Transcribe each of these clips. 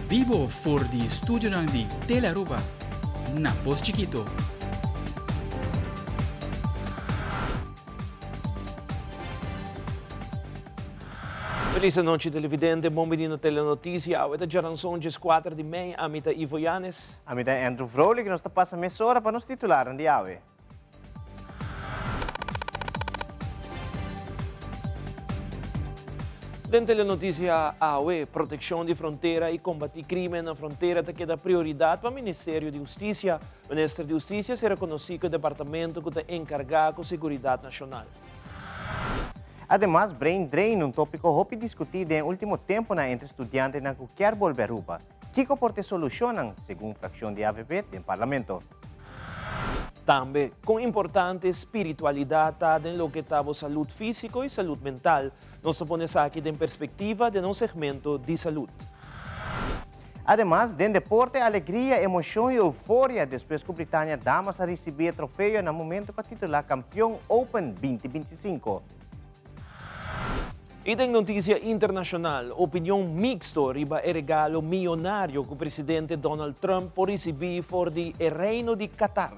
Bibo for di studionan di Telearuba na Pos Chikito. Feliz anochi televidente, bon bini na Telenoticia. Awe ta djaranson 14 di mei, ami ta Ivo Yanes. Ami ta Andrew Vrolijk y nos ta pasa mesora pa nos titularnan di awe. Den Telenoticia awe, Proteccion di frontera y combati crimen na frontera ta keda prioridad pa Ministerio di Husticia. Minister di Husticia sera conoci cu e departamento cu ta encarga cu seguridad nacional. Ademas, brain drain, un topico hopi discuti den e ultimo temponan entre studiantenan cu kier bolbe Aruba. Kico por ta e solucionnan, segun fraccion di avp den Parlamento? Tambe, con importante spiritualidad ta den loke ta bo salud fisico y salud mental. Nos ta pone esaki den perspectiva den nos segmento di salud. Ademas, den deporte, alegria, emocion y euforia despues cu Britannia Damas a ricibi e trofeo na momento cu a titula campeon Open 2025. Y den noticia internacional, opinion mixto riba e regalo miyonario cu presidente Donald Trump por ricibi for di e Reino di Qatar.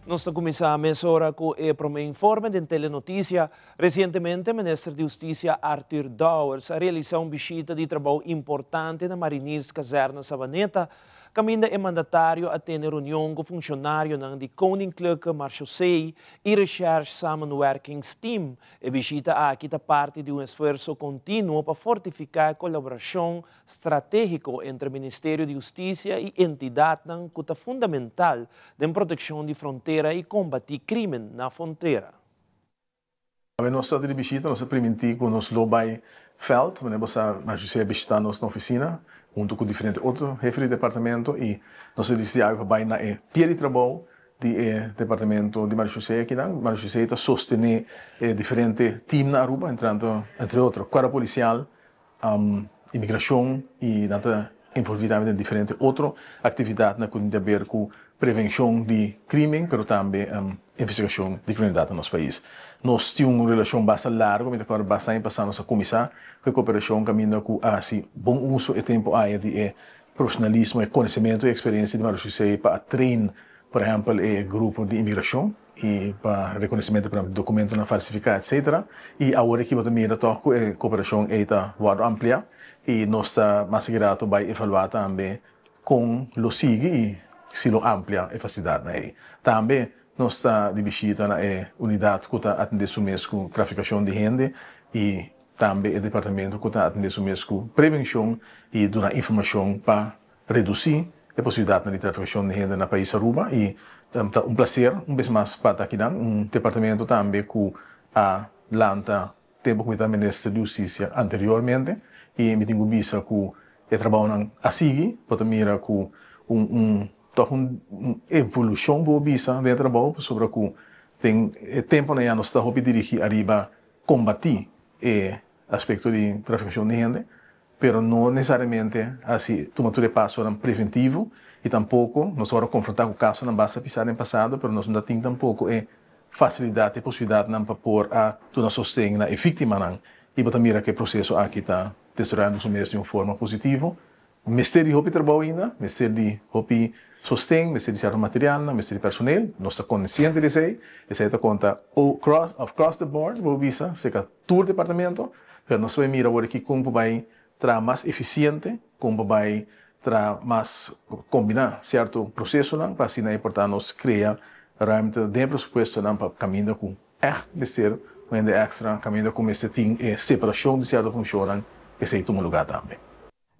Nos ta cuminsa mesora cu e prome informe den Telenoticia. Recientemente Minister di Husticia Arthur Dowers a realisa un bishita di trabou importante na Marinierskazerne Savaneta, caminda e mandatario a tene reunion cu funcionarionan di Koninklijke Marechaussee y Recherche Samenwerkingsteam. E bishita aki ta parti di un esfuerso continuo pa fortifica e colaboracion strategico entre Ministerio di Husticia y entidadnan cu ta fundamental den proteccion di frontera y combati crimen na frontera. Awe nos ta di bishita, nos a primintí ku nos lo bai vèlt, manera bo sa Marjorie a bishitá nos na ofisina huntu ku diferente otro hefe di departamento i nos a disidí awe pa bai na e pia di trabou di e departamento di Marjorie akinan. Marjorie ta sostené e diferente team na Aruba, entrando entre otro Cuerpo Policial, Imigrashon i nan ta envolví tambe den diferente otro aktividatnan ku tin di aber ku prevenshon di krimen pero tambe investigashon di kriminalidat na nos pais. Nos tin un relashon basta largu, mi ta kòrda basta aña pasá nos a kuminsá ku e koperashon kaminda ku a hasi bon uso e tempu aya di e profesionalismo, e konosementu i eksperensia di Mario José pa a train por ehèmpel e grupo di imigrashon. i pa rekonosementu pa dokumentonan falsifiká etsetera i awor aki bo ta mira tòg ku e koperashon ei ta wòrdu ampliá i nos ta mas ki rato bai evaluá tambe kon lo sigui i si lo amplia e fasilidatnan ei. Tambe nos ta di bishita na e unidat ku ta atendé su mes ku trafikashon di hende i tambe e departamento ku ta atendé su mes ku prevenshon i duna informashon pa Redusí e posibilidatnan di trafikashon di hende na pais Aruba i ta un plaser un bes mas pa ta akinan. Un departamento tambe ku a lanta tempu ku mi ta minister di hustisia anteriormente i mi tin ku bisa ku e trabounan a sigui. Bo ta mira ku un un tòg un evolushon por bisa den e trabou pasobra ku den e tempunan ya nos ta hopi dirigí ariba kombatí e aspekto di trafikashon di hende. Pero no nesesariamente hasi tuma tur e pasonan preventivo y tampoco nos ora confronta cu casonan basta pisa den pasado pero nos no ta tin tampoco e facilidad e posibilidadnan pa por a duna sosten na e victimanan y bo ta mira cu e proceso aki ta desaroyando su mes di un forma positivo. Mester di hopi trabou ainda, mester di hopi sosten, mester di cierto materialnan, mester di personeel, nos ta consciente di esey, esey ta conta cross of cross the board bo bisa cerca tur departamento, pero nos ta bai mira awor aki kon por bai traha mas efisiente, kon por bai traha mas kombiná sierto prosesonan pa asina e por ta nos krea ruimte den e presupuestonan pa kaminda ku ègt mester un hende èkstra, kaminda ku mester tin e separashon di sierto funshonnan, esei tuma lugá tambe.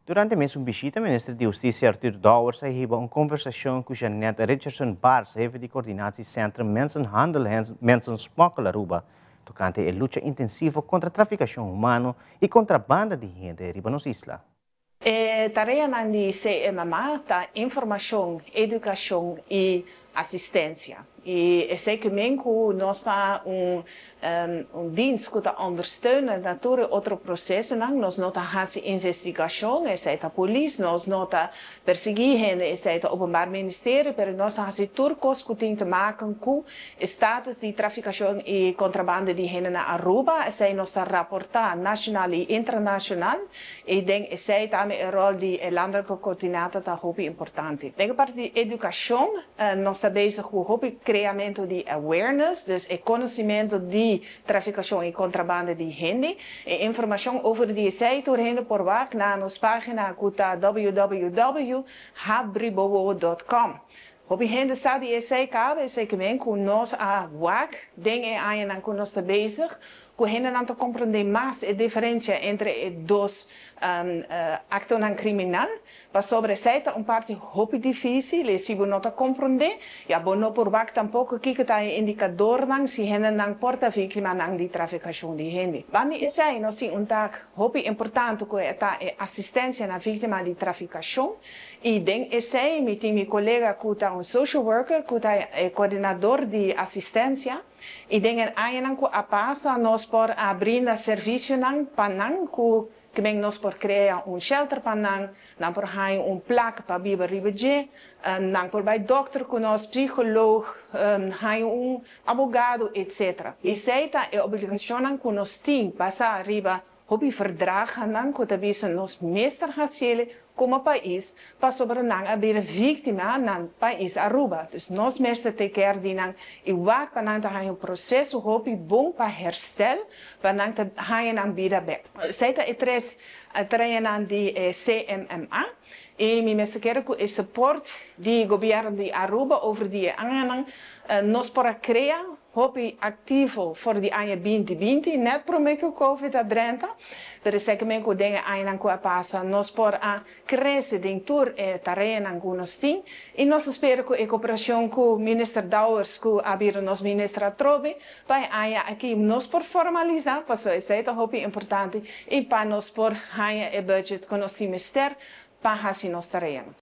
Durante mesun bishita, Minister di Hustisia Arthur Dowers a hiba un konversashon ku Jeanette Richardson Baars, hefe di Coördinatiecentrum Mensenhandel en Mensensmokkel Aruba, tokante e lucha intensivo kontra trafikashon humano i kontrabanda di hende riba nos isla. E tareanan di CMMA ta informashon, edukashon i Asistencia. Y esey kemen cu nos ta un dienst cu ta ondersteunen na tur e otro procesonan. Nos no ta haci investigacion, esey ta polis, nos no ta persigui hende, esey ta Openbaar Ministerie, pero nos ta haci tur cos cu tin te maken cu status di traficacion y contrabando di hende na Aruba. Esey nos ta raporta nacional y internacional y den esey tambe e rol di e landelijke coördinator ta hopi importante. Den e parti di educacion nos ta bezig cu hopi creamento di awareness, dus e conocimento di traficacion y contrabando di hende. E informacion over di esey tur hende por wak na nos pagina cu ta www.habribowo.com. Hopi hende sa di esey caba, esey kemen cu nos a wak den e añanan cu nos ta bezig, cu hendenan ta comprende mas e diferencia entre e dos actonan criminal. Pasobra esey ta un parti hopi dificil y si bo no ta comprende, ya bo no por wak tampoco kico ta e indicadornan si hendenan por ta victimanan di traficacion di hende. Banda di esey nos tin un taak hopi importante cu ta e asistencia na victima di traficacion y den esey mi tin mi colega cu ta un social worker cu ta e coordinador di asistencia y den e añanan cu a pasa nos por a brinda servicionan pa nan cu kemen nos por crea un shelter pa nan, nan por haya un plak pa biba riba dje, nan por bay dokter cu nos, psycholoog, haya un abogado, etc. Esey ta e obligacionnan cu nos tin basa riba hopi verdragennan cu ta bisa nos mester haciele como pais pasobra nan a bira victima na pais Aruba. Dus nos mester take care di nan y wak pa nan ta haya un proceso hopi bon pa herstel pa nan ta haya nan bida bek. Esey ta e tres tareanan di e CMMA y mi mester kere cu e support di gobierno di Aruba over di e añanan nos por a crea hopi activo for di aña 2020, net prome cu Covid a drenta, pero esey kemen cu den e añanan cu a pasa nos por a crece den tur e tareanan cu nos tin y nos ta spera cu e cooperacion cu Minister Dowers, cu a bira nos minister atrobe, pa e aña aki nos por formalisa, paso esey ta hopi importante y pa nos por haya e budget cu nos tin mester pa haci nos tareanan.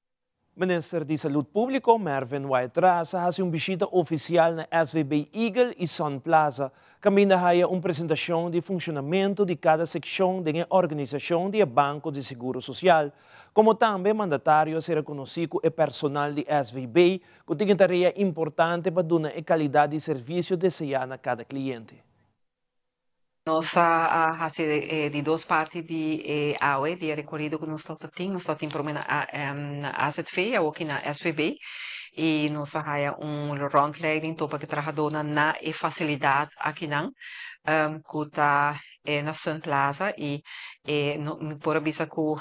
Minister di Salud Publico Mervin Wyatt-Ras a haci un bishita oficial na SVB Eagle y Sun Plaza, caminda haya un presentacion di funcionamento di cada seccion di organisacion di Banco di Seguro Social, como tambe mandatario a ser reconoci cu e personal di SVB, cu tin tarea importante pa duna e calidad di servicio desea na cada cliente. Nos a hasi di dos parti di awe, di recorido cu nos tin, nos tin prome na AZV, aki na SVB, y nos a haya un rondleiding topa cu trahadornan na e facilidad akinan, cu ta na Sun Plaza y no, por bisa cu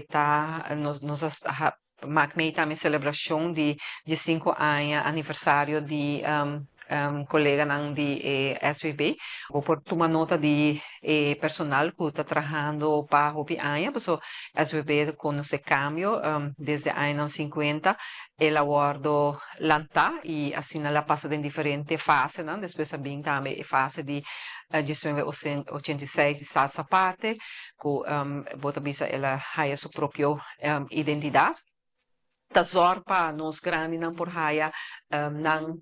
ta nos a maak mee tambe celebracion di 5 aña aniversario di coleganan di SVB. Bo por tuma nota di personal cu ta trahando pa hopi aña, paso SVB conoce cambio desde aña 50, el a wordo lanta y asina el a pasa den diferente fasenan, despues a bin tambe e fase di 1986 di Staats Aparte, cu bo ta bisa el a haya su propio identidad. Ta zorg pa nos grandinan por haya nan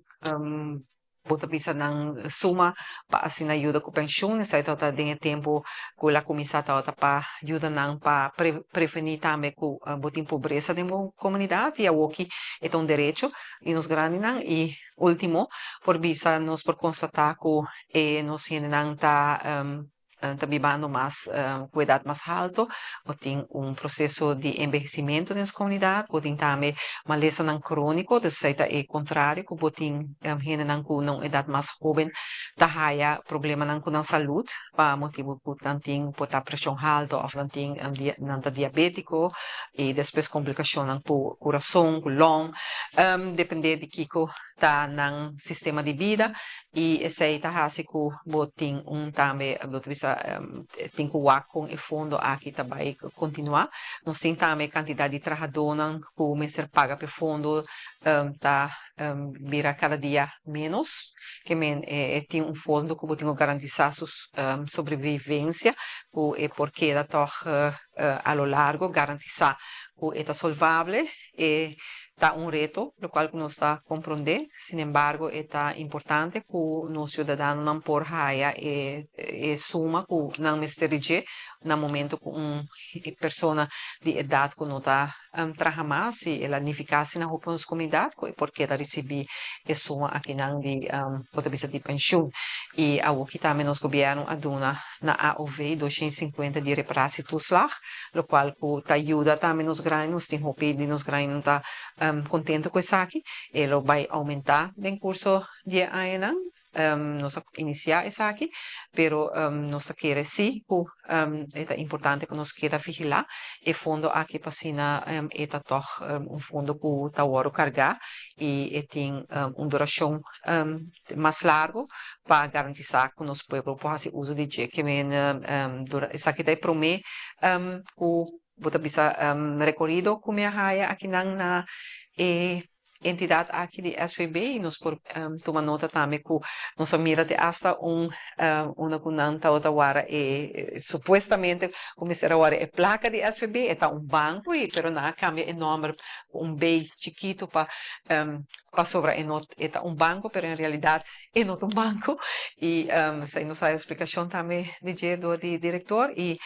bo ta bisa nan suma pa asina yuda cu pensioen. Esey ta den e tempo cu el a cuminsa ta pa yuda nan pa preveni tambe cu bo tin pobresa den comunidad y awoki e ta un derecho di nos grandinan. Y ultimo, por bisa nos por constata cu nos hendenan ta bibando mas cu edad mas halto, bo tin un proceso di envehecimento den comunidad, bo tin tambe malesanan cronico, dus esey ta e contrario, cu bo tin hendenan cu un edad mas hoben ta haya problemanan cu nan salud, pa motibo cu nan tin por ta presion halto of nan tin nan ta diabetico y despues complicacionnan cu curason, cu long, depende di kico ta nan sistema di bida y esey ta hasi cu bo tin un tambe bo ta bisa tin cu wak con e fondo aki ta bay continua. Nos tin tambe cantidad di trahadornan cu mester paga p'e fondo ta bira cada dia menos, kemen tin un fondo cu bo tin cu garantisa su sobrevivencia, cu e por keda toch a lo largo garantisa cu e ta solvable. E Ta un reto, locual cu nos ta compronde, sin embargo e ta importante cu nos ciudadanonan por haya e e suma cu nan mester di dje na momento cu un persona di edad cu no ta traha mas y el a nifica asina hopi pa nos comunidad cu e por keda ricibi e suma akinan di bo ta bisa di pensioen. Y awoki tambe nos gobierno a duna na AOV 250 di reparatietoeslag, locual cu ta yuda tambe nos grandi, nos tin hopi di nos grandinan ta contento cu esaki, e lo bay aumenta den curso di e añanan, nos a inicia esaki, pero nos ta kere si cu e ta importante cu nos keda vigila e fondo aki pa asina e ta tog un fondo cu ta wordo carga y e tin un duracion mas largo pa garantisa cu nos pueblo por haci uzo di dje. Ke men dura esaki ta e prome cu bo ta bisa recorido cu mi a haya akinan na e entidad aki di SVB y nos por tuma nota tambe cu nos a mira te hasta un unda cu nan tabata wara e supuestamente cu mester a wara e placa di SVB e ta un banco y pero nan a cambia e nomber cu un B chikito pa pasobra e no e ta un banco pero en realidad e no ta un banco y esei nos haya explicacion tambe di dje door di director y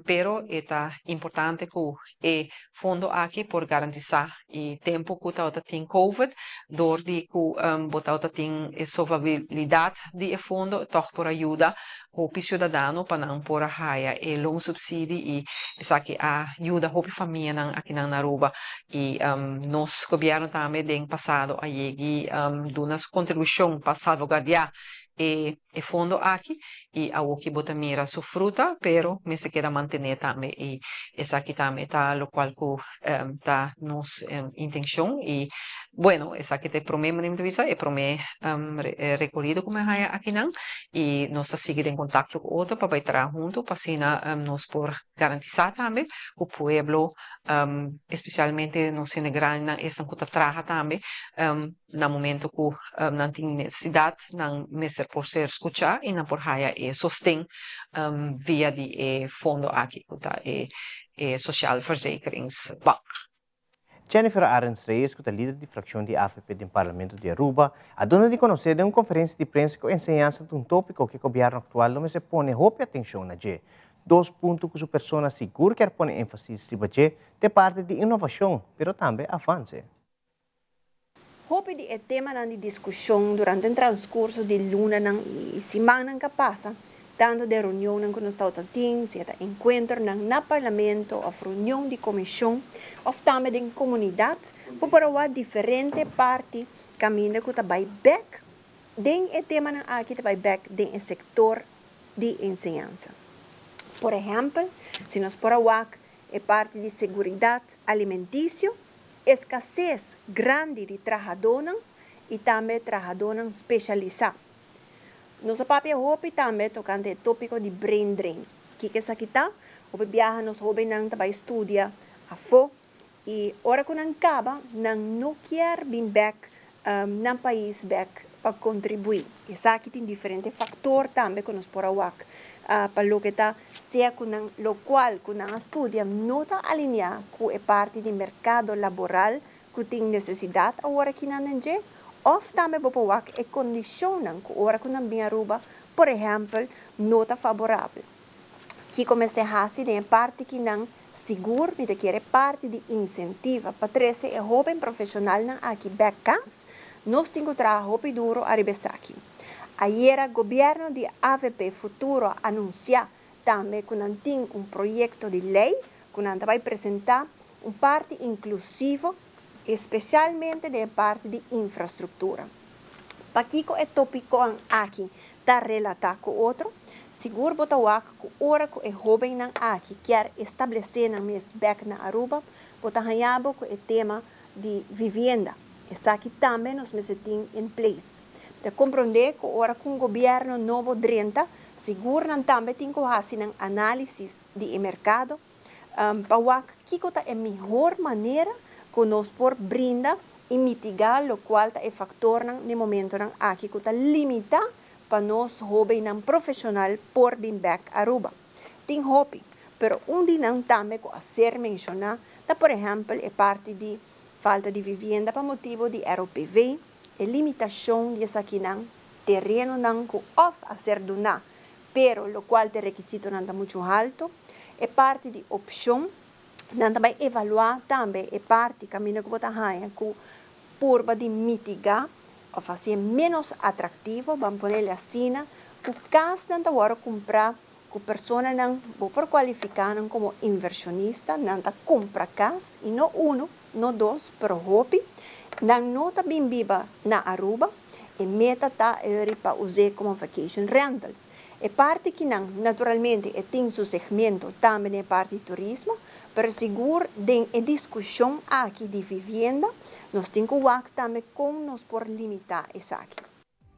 pero e ta importante cu e fondo aki por garantisa e tempo cu tabata tin covid door di cu bo tabata tin e solvabilidad di e fondo toch por a yuda hopi ciudadano pa nan por a haya e loonsubsidie y esaki a yuda hopi famianan akinan na Aruba y nos gobierno tambe den pasado a yegi duna su contribucion pa salvaguardia e e fondo aki y awoki bo ta mira su fruta pero mester keda mantene tambe y esaki tambe ta locual cu ta nos intencion y bueno esaki ta e prome manera mi ta bisa e prome recorido cu mi a haya akinan y nos ta sigui den contacto cu otro pa bay traha hunto pa asina nos por garantisa tambe cu pueblo especialmente nos hende grandinan esnan cu ta traha tambe na momento cu nan tin necesidad nan mester por ser scucha y nan por haya e sosten via di e fondo aki cu ta e Sociaal Verzekeringsbank. Jennifer Arends Reyes cu ta lider di fraccion di avp den Parlamento di Aruba a duna di conoce den un conferencia di prensa cu enseñansa ta un topico cu e gobierno actual lo mester pone hopi atencion na dje. Dos punto cu su persona sigur kier pone enfasis riba dje t'e parti di innovacion pero tambe avance. Hopi di e temanan di diskushon durante e transkurso di lunanan i simannan ka pasa, tantu den reunionnan ku nos tabata tin, sea ta enkuentronan na Parlamento òf reunion di komishon òf tambe den komunidat, bo por a wak diferente parti kaminda ku ta bai bèk den e temanan aki ta bai bèk den e sektor di enseñansa. Por ehèmpel, si nos por a wak e parti di seguridat alimentisio, Eskases grandi di trahadónan i tambe trahadónan speshalisá. Nos a papia hopi tambe tokante e tópiko di brain drain. Kiko esaki ta? Hopi biaha nos hóbennan ta bai studia afó i ora ku nan kaba nan no kier bin bèk nan pais bèk pa kontribuí. Esaki tin diferente faktor tambe ku nos por a wak pa loke ta sea ku nan lokual ku nan a studia no ta alineá ku e parti di merkado laboral ku tin nesesidat awor aki nan den dje òf tambe bo por wak e kondishonnan ku ora ku nan bin Aruba por ehèmpel no ta faborabel. Kiko mester hasi den e parti ki nan Sigur mi ta kier e parti di insentiva pa trese e hoben profesionalnan aki bek kas, nos tin ku traha hopi duro ariba esaki. Ayera gobierno di avp Futuro a anuncia tambe ku nan tin un proyecto di ley ku nan ta bai presenta un parti inclusivo especialmente den e parti di infrastructura. Pakiko e topicoan aki ta relata cu otro? Sigur bo ta wak cu ora cu e hobennan aki kier establece nan mes bek na Aruba, bo ta haña bo cu e tema di vivienda. Esaki tambe nos mester tin in place. Mi ta compronde cu ora cu un gobierno nobo drenta, sigur nan tambe tin cu haci nan analisis di e mercado, pa wak kiko ta e mihor manera ku nos por brinda i mitigá lokual ta e faktornan n'e momentonan aki ku ta limitá pa nos hóbennan profeshonal por bin bèk Aruba. Tin hopi, pero un di nan tambe ku a ser menshoná ta por ehèmpel e parti di. Falta di vivienda pa motibo di ROPV, e limitacion di esakinan, terenonan cu of a ser duna, pero locual t'e rekisitonan ta mucho halto, e parti di opcion, nan ta bay evalua tambe e parti caminda cu bo ta haya cu purba di mitiga of haci'e menos atractivo, ban ponele asina, cu casnan ta worde cumpra cu personanan bo por cualifica nan como inversionista, nan ta cumpra cas y no uno, no dos, pero hopi, nan no ta bin biba na Aruba, e meta ta eri pa us'é como vacation rentals. E parti kinan, naturalmente e tin su segmento tambe den e parti di turismo, pero sigur den e discusion aki di vivienda, nos tin cu wak tambe con nos por limita esaki.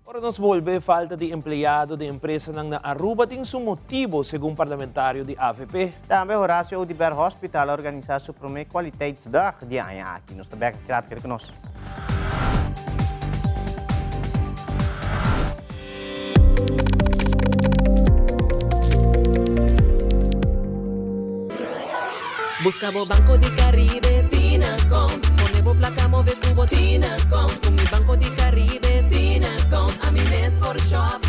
Ora nos bolbe, falta di empleado den empresanan na Aruba tin su motibo, segun parlamentario di avp. Tambe Horacio Oduber Hospital a organisa su prome Kwaliteitsdag di e aña aki. Nos ta bek aki rato, keda ku nos. Busca bo Banco di Caribe Tinacom Pone bo placa move cu bo Tinacom Cu mi Banco di Caribe Tinacom Ami mes por shop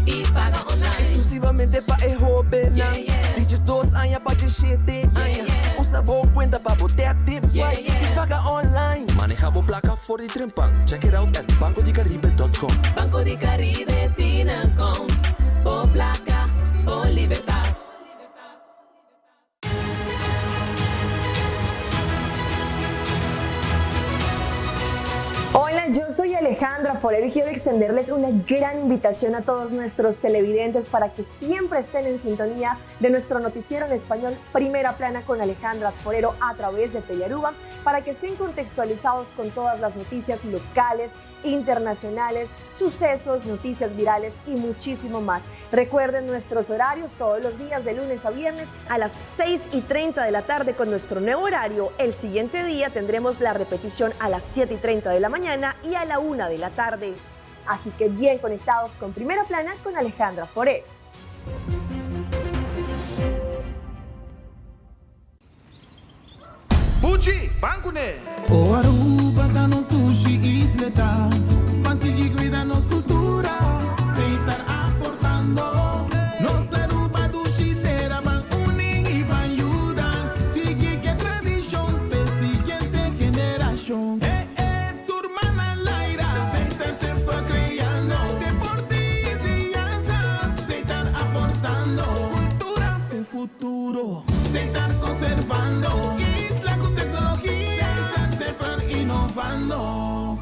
y paga online. Exclusivamente pa e hobennan di 12 aña pa 17 aña. Usa bo cuenta pa bo tap, tip, swipe y paga online. Maneha bo placa for di trempan. Check it out at bancodicaribe.com. Banco di Caribe Tinacom Bo placa, bo libertad. Hola, yo soy Alejandra Forero y quiero extenderles una gran invitación a todos nuestros televidentes para que siempre estén en sintonía de nuestro noticiero en español Primera Plana con Alejandra Forero a través de Telearuba, para que estén contextualizados con todas las noticias locales, internacionales, sucesos, noticias virales y muchísimo más. Recuerden nuestros horarios todos los días de lunes a viernes a las 6 y 30 de la tarde con nuestro nuevo horario. El siguiente día tendremos la repetición a las 7 y 30 de la mañana y a la 1 de la tarde. Así que bien conectados con Primera Plana con Alejandra Forero. Buchi, ban kuné! O Aruba ta nos dushi isleta, ban sigui cuida nos cultura, Setar aportando. Nos Aruba dushi tera, ban uni y ban yuda, sigui ke tradicion p'e siguiente generacion. E e tur man al aire, Setar semper creando, deporte y enseñanza, Setar aportando, cultura p'e futuro. Setar conservando isla cu tecnologia. Setar semper innovando.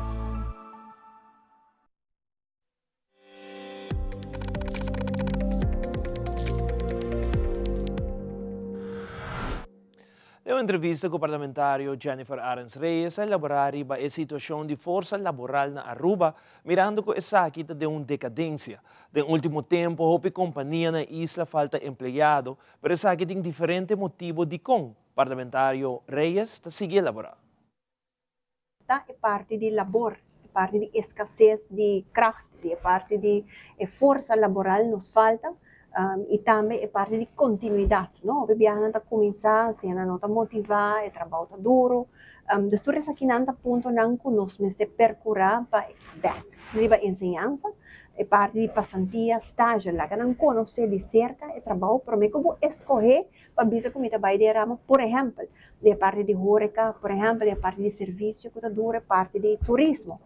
Den un entrevista cu parlamentario Jennifer Arends Reyes a elabora riba e situacion di forsa laboral na Aruba, mirando cu esaki ta den un decadencia. Den ultimo tempo hopi compania na e isla falta empleado, Pero esaki tin diferente motibo dikon, parlamentario Reyes ta sigui elaborá. Ta e parti di labor, e parti di eskases di kracht, di e parti di e forsa laboral nos falta i tambe e parti di kontinuidat, no? Hopi biaha nan ta kuminsá, si nan no ta motivá, e trabou ta duru. Dus tur esakinan ta puntonan ku nos mester perkurá pa bèk riba enseñansa. E parti di pasantia, stage, laga nan konosé di serka e trabou promé ku bo eskohé pa bisa ku mi ta bai den e ramo, por ehèmpel, den e parti di hóreka, por ehèmpel, den e parti di servisio ku ta dura, e parti di turismo.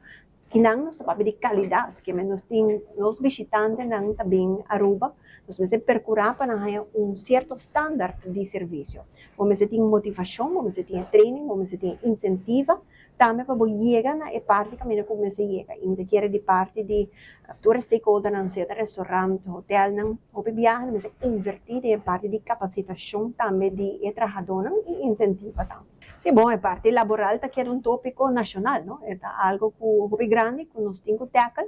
Kinan nos ta papia di kalidat, ke men nos tin nos bishitantenan ta bin Aruba, nos mester perkurá pa nan haña un sierto standaard di servisio. Bo mester tin motivashon, bo mester tin e training, bo mester tin e insentiva Tambe pa bo yega na e parti kaminda ku bo mester yega. I mi ta kere di parti di tur e stakeholdernan, sea ta restaurant, hotelnan, hopi biaha nan mester invertí den e parti di kapasitashon tambe di e trahadónan i insentiva tambe. Sí, bon, e parti laboral ta keda un tópiko nashonal, no? E ta algu ku hopi grandi ku nos tin ku tèkel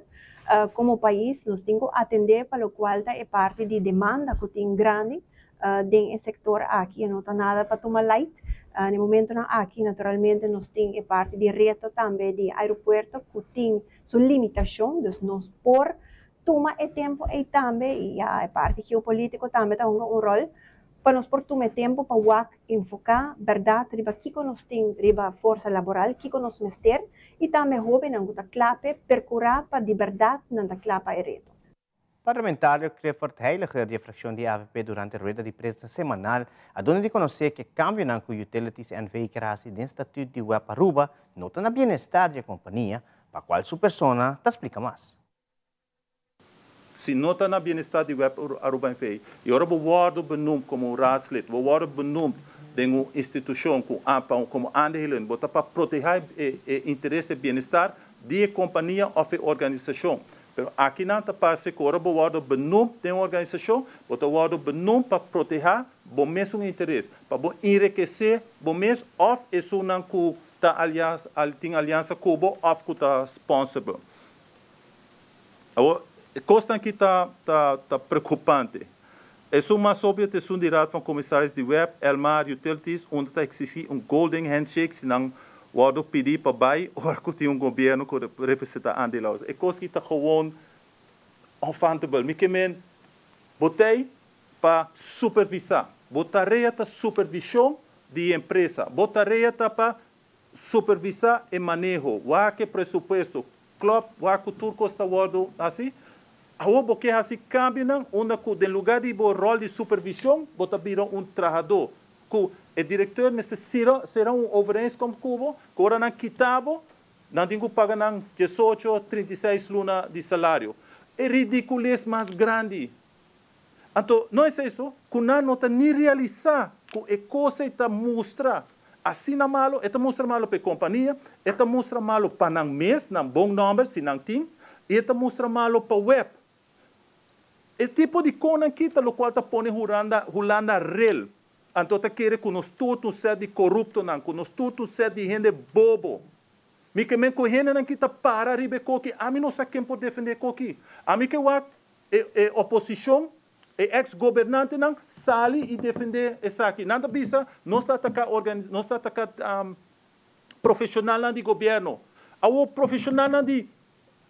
komo pais, nos tin ku atendé pa lokual ta e parti di demanda ku tin grandi den e sector aki e no ta nada pa tuma light. Na e momentonan aki naturalmente nos tin e parti di reto tambe di aeropuerto cu tin su limitacion, dus nos por tuma e tempo ey tambe y ya e parti geopolitico tambe ta hunga un rol. Pa nos por tuma e tempo pa wak enfoca berdad riba kico nos tin riba forsa laboral, kico nos mester y tambe hobennan cu ta cla p'e percura pa di berdad nan ta cla pa e reto. Parlamentario Clifford Heyliger di e fraccion di avp durante rueda di prensa semanal a duna di conoce cu e cambionan cu Utilities NV kier haci den statuut di web Aruba no ta na bienestar di e compania, pa cual su persona ta splica mas. Si no ta na bienestar di web Aruba NV y ora bo wordo benoemd como un raadslid, bo wordo benoemd den un institucion cu como aandelen, bo ta pa proteha e interes, e bienestar di e compania of e organisacion. Pero aki nan ta parce cu ora bo wordo benoemd den un organisacion, bo ta wordo benoemd pa proteha bo mesun interes, pa bo enriquece bo mes of esunnan cu ta tin aliansa cu bo of cu ta sponsor bo. Awor, e cosnan aki ta ta preocupante. Esun mas obvio ta esun di Raad van Commissaris di web, Elmar Utilities, unda ta exigi un golden handshake si nan wordo pidi pa bay ora cu tin un gobierno cu representa aandeelhouders. E cos aki ta gewoon onfantable. Mi ke men, bo tey pa supervisa. Bo tarea ta supervision di e empresa. Bo tarea ta pa supervisa e maneho, wak e presupuesto, klòp, wak ku tur kos ta wòrdu hasi. Awor bo ke hasi kambionan unda ku den lugá di bo ròl di supervishon bo ta bira un trahadó ku e direkteur mester sera sera un overeenkomst ku bo ku ora nan kita bo nan tin ku paga nan diesocho, 36 luna di salario. E ridikules mas grandi. Anto no esei so, ku nan no ta ni realisá ku e kos ei ta mustra asina malu, e ta mustra malu pa e kompania, e ta mustra malu pa nan mes, nan bon nòmber si nan tin, i e ta mustra malu pa web. E tipo di konan aki ta lokual ta pone Huranda Hulanda rel. Anto ta kere ku nos tur ta un sèt di koruptonan, ku nos tur ta un sèt di hende bobo. Mi ke men ku e hendenan ki ta para riba e koki, ami no sa ken por defendé e koki. Ami ke wak E e oposicion, e ex gobernantenan sali y defende esaki. Nan ta bisa nos ta ataca organi nos ta ataca profesionalnan di gobierno. Awor profesionalnan di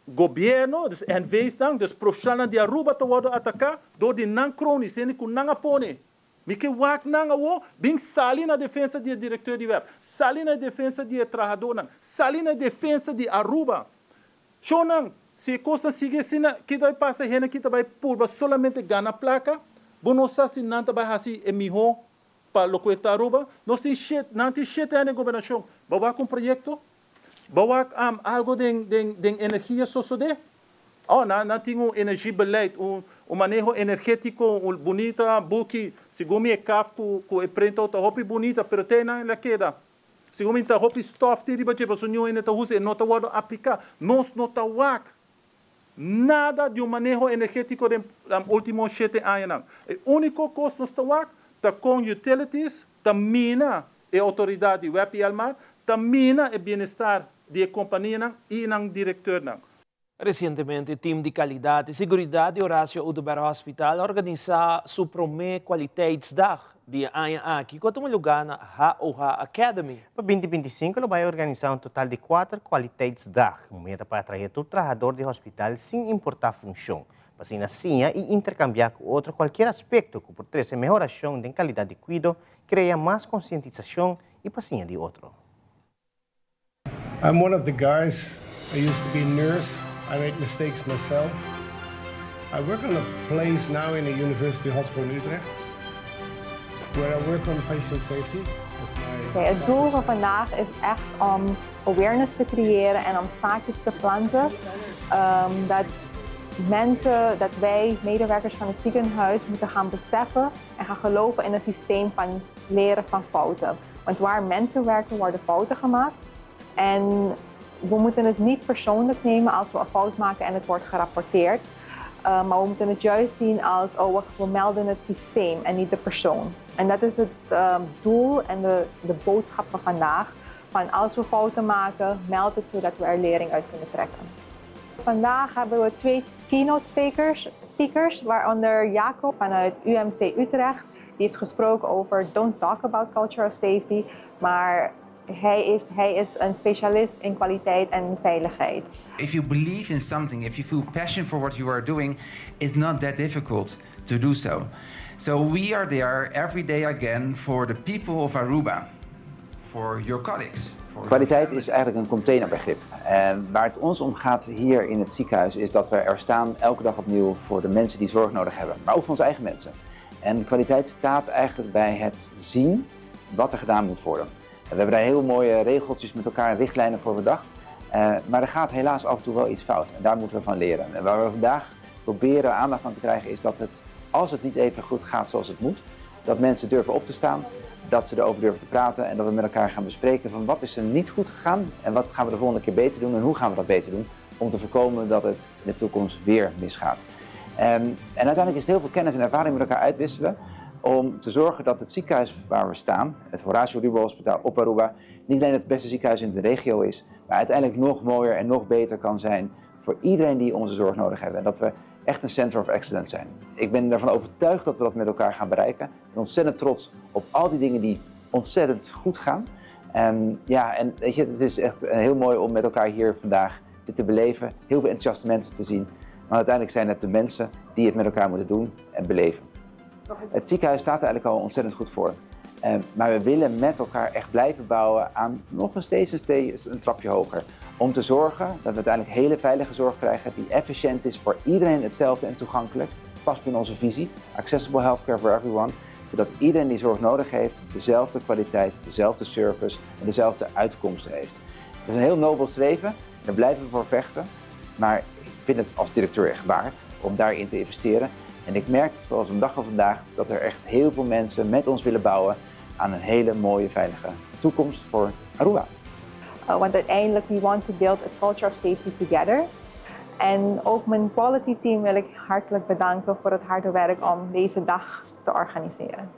gobierno, dus NV's nan, dus profesionalnan di Aruba ta wordo ataca door di nan cronies, hende cu nan a pone. Mi ke wak nan awor bin sali na defensa di e directeur di web, sali na defensa di e trahadornan, sali na defensa di Aruba. Shownan, si e kosnan sigui asina, ki ta bai pasa? Hende ki ta bai purba solamente gana plaka, bo no sa si nan ta bai hasi e mihó pa loke ta Aruba. Nos tin shet, nan tin shete aña den gobernashon. Bo wak un proyekto? Bo wak algo den den den energia sosodé? Oh, nan nan tin un energiebeleid, un un maneho energetiko, un bunita buki. Segun mi e kaf ku ku e printout ta hopi bunita, pero te nan el a keda. Segun mi ta hopi stof tin riba dje pasobra niun hende ta usa e no ta wordo aplica. Nos no ta wak nada di un maneho energetico den ultimo shete añanan. E unico cos nos ta wak ta con utilities ta mina e autoridad di web y Elmar, ta mina e bienestar di e companianan y nan directeurnan. Resientemente team di Kalidat i Seguridat di Horacio Oduber Hospital a organisá su promé Kwaliteitsdag di e aña aki ku a tuma lugá na HOH Academy. Pa 2025 lo bai organisá un total di kuater Kwaliteitsdag, un meta pa atraé tur trahador di hospital sin importá funshon, pa asina siña i interkambiá ku otro kualkier aspekto ku por trese mehorashon den kalidat di kuido, krea mas konsientisashon i pa siña di otro. I'm one of the guys. I used to be a nurse. I made mistakes myself. I work on a place now in a university hospital in Utrecht, where I work on patient safety. Okay, het doel van vandaag is echt om awareness te creëren en om zaadjes te planten. Dat mensen, dat wij, medewerkers van het ziekenhuis, moeten gaan beseffen en gaan geloven in een systeem van leren van fouten. Want waar mensen werken, worden fouten gemaakt. En we moeten het niet persoonlijk nemen als we een fout maken en het wordt gerapporteerd. Maar we moeten het juist zien als, oh, we melden het systeem en niet de persoon. En dat is het doel en de boodschap van vandaag. Van als we fouten maken, meld het zodat we er lering uit kunnen trekken. Vandaag hebben we twee keynote speakers, waaronder Jacob vanuit UMC Utrecht. Die heeft gesproken over Don't Talk About Culture of Safety, maar hij is een specialist in kwaliteit en veiligheid. If you believe in something, if you feel passion for what you are doing, it's not that difficult to do so. So we are there every day again for the people of Aruba, for your colleagues. Kwaliteit is eigenlijk een containerbegrip. En waar het ons om gaat hier in het ziekenhuis is dat we er staan elke dag opnieuw voor de mensen die zorg nodig hebben, maar ook voor onze eigen mensen. En kwaliteit staat eigenlijk bij het zien wat er gedaan moet worden. En we hebben daar heel mooie regeltjes met elkaar en richtlijnen voor bedacht. Maar er gaat helaas af en toe wel iets fout en daar moeten we van leren. En waar we vandaag proberen aandacht aan te krijgen is dat het, als het niet even goed gaat zoals het moet, dat mensen durven op te staan, dat ze erover durven te praten en dat we met elkaar gaan bespreken van wat is er niet goed gegaan en wat gaan we de volgende keer beter doen en hoe gaan we dat beter doen om te voorkomen dat het in de toekomst weer misgaat. En uiteindelijk is het heel veel kennis en ervaring met elkaar uitwisselen om te zorgen dat het ziekenhuis waar we staan, het Horatio Oduber Hospitaal op Aruba, niet alleen het beste ziekenhuis in de regio is, maar uiteindelijk nog mooier en nog beter kan zijn voor iedereen die onze zorg nodig heeft. En dat we echt een center of excellence zijn. Ik ben ervan overtuigd dat we dat met elkaar gaan bereiken. Ik ben ontzettend trots op al die dingen die ontzettend goed gaan. Het is echt heel mooi om met elkaar hier vandaag dit te beleven. Heel veel enthousiaste mensen te zien. Maar uiteindelijk zijn het de mensen die het met elkaar moeten doen en beleven. Het ziekenhuis staat er eigenlijk al ontzettend goed voor. Maar we willen met elkaar echt blijven bouwen aan nog een steeds een trapje hoger. Om te zorgen dat we uiteindelijk hele veilige zorg krijgen die efficiënt is voor iedereen hetzelfde en toegankelijk. Past binnen onze visie, accessible healthcare for everyone. Zodat iedereen die zorg nodig heeft dezelfde kwaliteit, dezelfde service en dezelfde uitkomsten heeft. Het is een heel nobel streven, daar blijven we voor vechten. Maar ik vind het als directeur echt waard om daarin te investeren. En ik merk, zoals een dag van vandaag, dat er echt heel veel mensen met ons willen bouwen aan een hele mooie, veilige toekomst voor Aruba. Want uiteindelijk, we want to build a culture of safety together. En ook mijn quality team wil ik hartelijk bedanken voor het harde werk om deze dag te organiseren.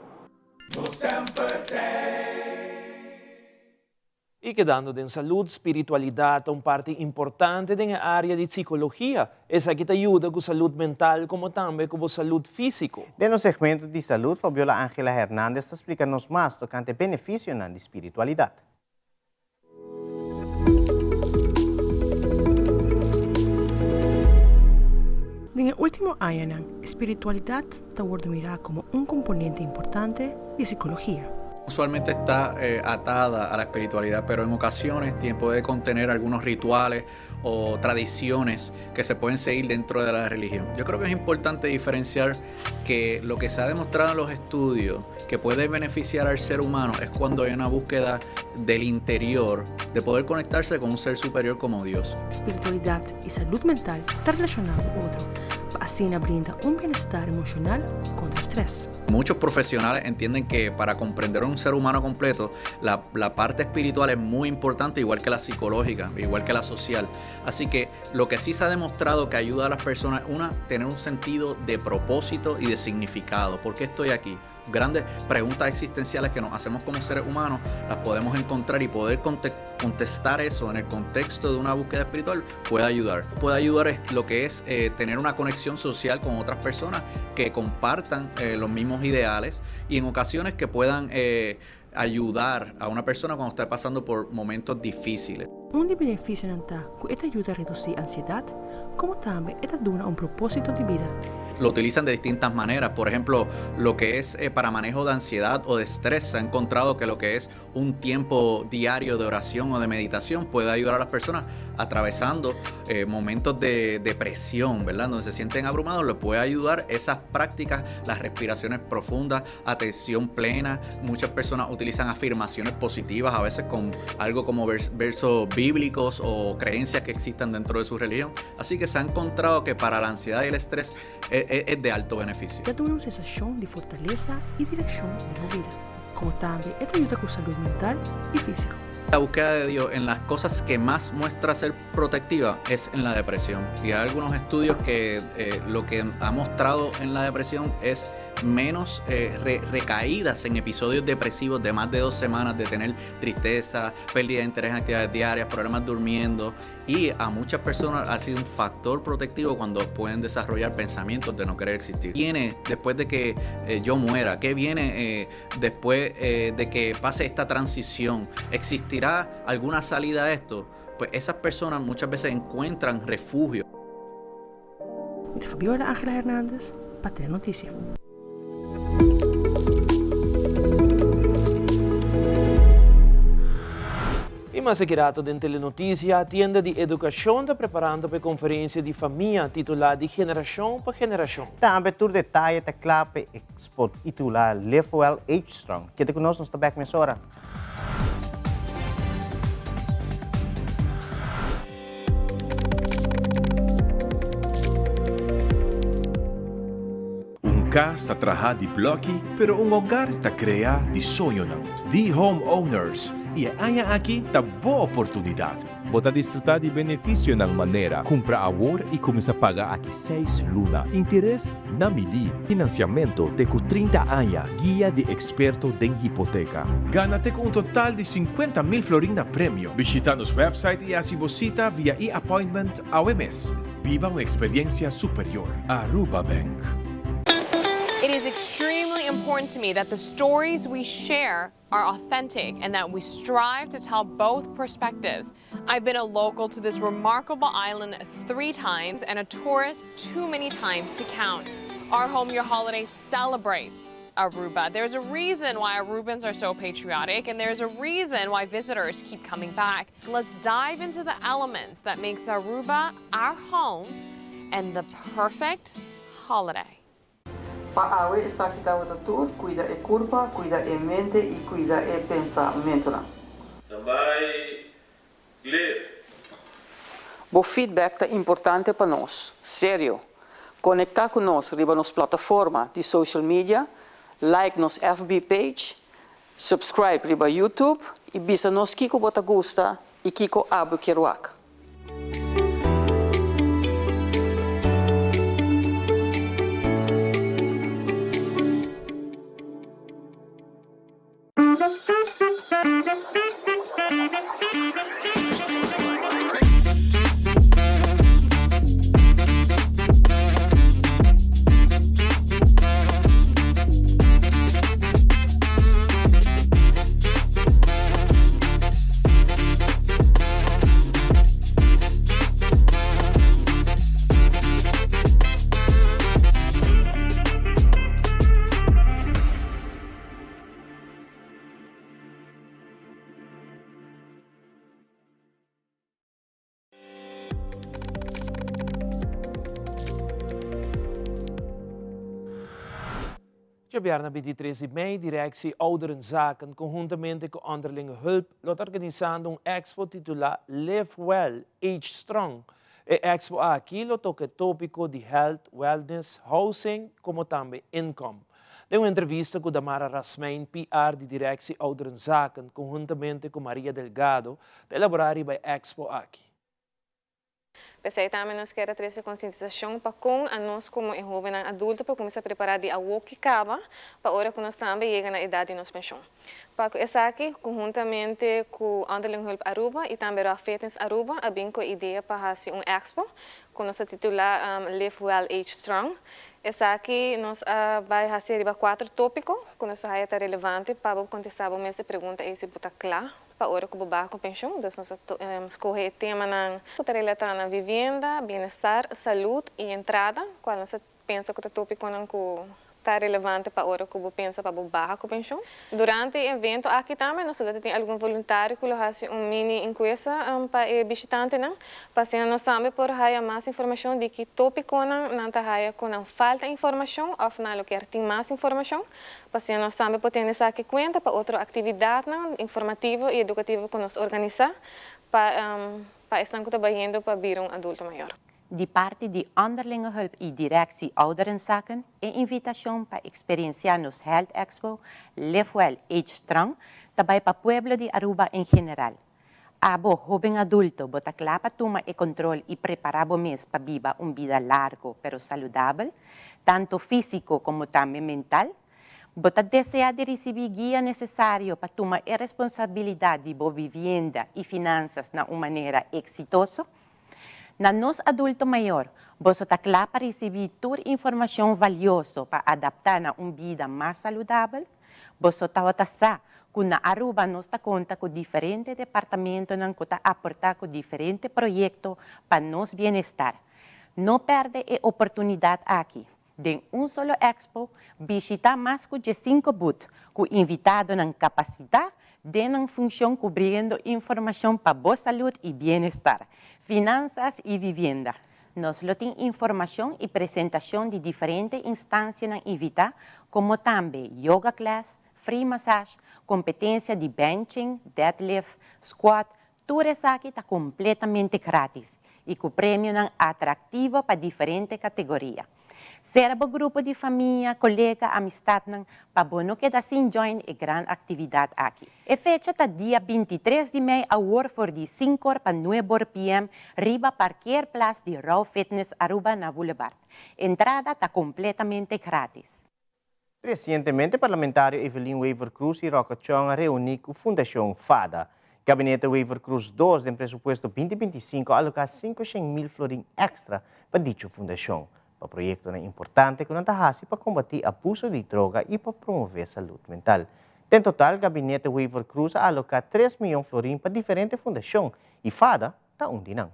Y kedando den salud, spiritualidad ta un parti importante den e area di psicologia. Esaki ta yuda cu salud mental como tambe cu bo salud fisico. Den nos segmento di salud, Fabiola Angela Hernandez ta splica nos mas tocante e beneficionan di spiritualidad. Den e ultimo añanan, spiritualidad ta wordo mira como un componente importante di psicologia. Usualmente está atada a la espiritualidad, pero en ocasiones puede contener algunos rituales o tradiciones que se pueden seguir dentro de la religión. Yo creo que es importante diferenciar que lo que se ha demostrado en los estudios que puede beneficiar al ser humano es cuando hay una búsqueda del interior, de poder conectarse con un ser superior como Dios. Espiritualidad y salud mental ta relaciona cu otro, pa asina brinda un bienestar emocional contra estrés. Muchos profesionales entienden que para comprender a un ser humano completo, la parte espiritual es muy importante, igual que la psicológica, igual que la social. Así que lo que sí se ha demostrado que ayuda a las personas, una, tener un sentido de propósito y de significado. ¿Por qué estoy aquí? Grandes preguntas existenciales que nos hacemos como seres humanos, las podemos encontrar y poder contestar eso en el contexto de una búsqueda espiritual puede ayudar. Puede ayudar es lo que es tener una conexión social con otras personas que compartan los mismos ideales y en ocasiones que puedan ayudar a una persona cuando está pasando por momentos difíciles. Un di beneficionan ta cu e ta yuda reduci ansiedad, como tambe e ta duna un proposito di bida. Lo utilizan de distintas maneras. Por ejemplo, lo que es para manejo de ansiedad o de estrés, se ha encontrado que lo que es un tiempo diario de oración o de meditación puede ayudar a las personas atravesando momentos de depresión, ¿verdad? Donde se sienten abrumados, les puede ayudar esas prácticas, las respiraciones profundas, atención plena. Muchas personas utilizan afirmaciones positivas, a veces con algo como versos bíblicos o creencias que existan dentro de su religión. Así que se ha encontrado que para la ansiedad y el estrés es de alto beneficio. Ta duna un sensacion di fortaleza y direccion den bo bida, como tambe e ta yuda cu salud mental y físico. La búsqueda de Dios en las cosas que más muestra ser protectiva es en la depresión. Y hay algunos estudios que lo que ha mostrado en la depresión es menos recaídas en episodios depresivos de más de 2 semanas de tener tristeza, pérdida de interés en actividades diarias, problemas durmiendo, y a muchas personas ha sido un factor protectivo cuando pueden desarrollar pensamientos de no querer existir. ¿Qué viene después de que yo muera? ¿Qué viene después de que pase esta transición? ¿Existirá alguna salida a esto? Pues esas personas muchas veces encuentran refugio. De Fabiola Ángela Hernández, Patria Noticia. mas aki rato den Telenoticia, Tienda di Educacion ta preparando pa e conferencia di famia titula Di Generacion pa Generacion. Tambe tur detaye ta cla pa e expo titula Live Well Age Strong. Keda cu nos, nos ta bek mesora. Un kas ta trahá di blòki, pero un hogar ta kreá di soñonan. Di Home Owners i e aña aki ta bo oportunidat. Bo ta disfrutá di benefisionan manera, kumpra awor i kuminsá paga aki seis luna, interes na midí, finansiamentu te ku 30 aña, guia di eksperto den hipoteka. Gana te ku un total di 50,000 florin na premio. Bishita nos wèpsait i hasi bo sita via e-appointment awe mes. Biba un experiencia superior. Aruba Bank. It is extremely important to me that the stories we share are authentic and that we strive to tell both perspectives. I've been a local to this remarkable island three times and a tourist too many times to count. Our Home Your Holiday celebrates Aruba. There's a reason why Arubans are so patriotic and there's a reason why visitors keep coming back. Let's dive into the elements that makes Aruba our home and the perfect holiday. Pa awe esaki tabata tur, cuida e curpa, cuida e mente y cuida e pensamentonan. Tambay clear. Bo feedback ta importante pa nos. Serio! Conecta cu nos riba nos plataforma di social media, like nos FB page, subscribe riba YouTube y bisa nos kico bo ta gusta y kico abo kier wak. Djabièrnè 23 di mei, Directie Ouderenzaken konhuntamente ku Onderlinge Hulp lo ta organisando un expo titulá Live Well, Age Strong. E expo aki lo toka e tópiko di health, wellness, housing komo tambe income. Den un entrevista ku Damara Rasmijn, PR di Directie Ouderenzaken konhuntamente ku Maria Delgado ta elaborá riba e expo aki. P'esei tambe nos kier a trese konsientisashon pa kon anos komo e hóbennan adulto por kuminsá prepará di awor ki kaba pa ora ku nos tambe yega na edat di nos penshon. Pa ku esaki, konhuntamente ku Onderling Hulp Aruba i tambe Raw Fitness Aruba a bin ku e idea pa hasi un expo ku nos a titulá Live Well Age Strong. Esaki nos a bai hasi riba kuater tópiko ku nos a haya ta relevante pa bo kontestá bo mes e pregunta ei si bo ta kla pa ora ku bo baha ku penshon. Dus nos a skohe e temanan ku ta relatá na vivienda, bienestar, salud i entrada, kual nos a pensa ku ta tópikonan ku ta relevante pa ora ku bo pensa pa bo baha ku penshon. Durante e evento aki tambe nos lo ta tin algun voluntario ku lo hasi un mini enkuesta pa e bishitantenan, pa asina nos tambe por haya mas informashon di ki tópikonan nan ta haya ku nan falta informashon òf nan lo kier tin mas informashon. Pa asina nos tambe por tene esaki kuenta pa otro aktividatnan informativo i edukativo ku nos organisá pa pa esnan ku ta bayendo pa bira un adulto mayor. Di parti di Onderlinge Hulp i Directie Ouderenzaken e invitashon pa eksperensiá nos Health Expo Live Well Age Strong ta bai pa pueblo di Aruba en general. Abo, hóben adulto, bo ta kla pa tuma e kontrol i prepará bo mes pa biba un bida largo pero saludabel, tantu físiko komo tambe mental? Bo ta deseá di risibí guia nesesario pa tuma e responsabilidat di bo vivienda i finansas na un manera eksitoso? Na nos adulto mayor, boso ta kla pa risibí tur informashon valioso pa adaptá na un bida mas saludabel? Boso tabata sa ku na Aruba nos ta konta ku diferente departamentonan ku ta aportá ku diferente proyekto pa nos bienestar. No pèrdè e oportunidat aki. Den un solo expo, bishitá mas ku diesinko booth ku invitadonan kapasitá den nan funcion cubriendo informacion pa bo salud y bienestar, finanzas y vivienda. Nos lo tin informacion y presentacion di diferente instancianan invita, como tambe yoga class, free massage, competencia di benching, deadlift, squat, tur esaki ta completamente gratis y cu premionan atractivo pa diferente categoria. Sera bo grupo di famia, colega, amistadnan pa bo no keda sin join e gran actividad aki. E fecha ta dia 23 di mei awor for di 5 or pa 9 or PM riba parkeerplaats di Raw Fitness Aruba na Boulevard. Entrada ta completamente gratis. Recientemente, parlamentario Evelyn Wever-Croes y Rocco Chong a reuni cu Fundacion FADA. Gabinete Wever-Croes 2 den presupuesto 2025 a aloca 500 mil florin extra pa dicho fundacion, pa proyectonan importante cu nan ta haci pa combati abuso di droga y pa promove salud mental. En total, Gabinete Wever-Croes a aloca 3 miyon florin pa diferente fundacion y FADA ta un di nan.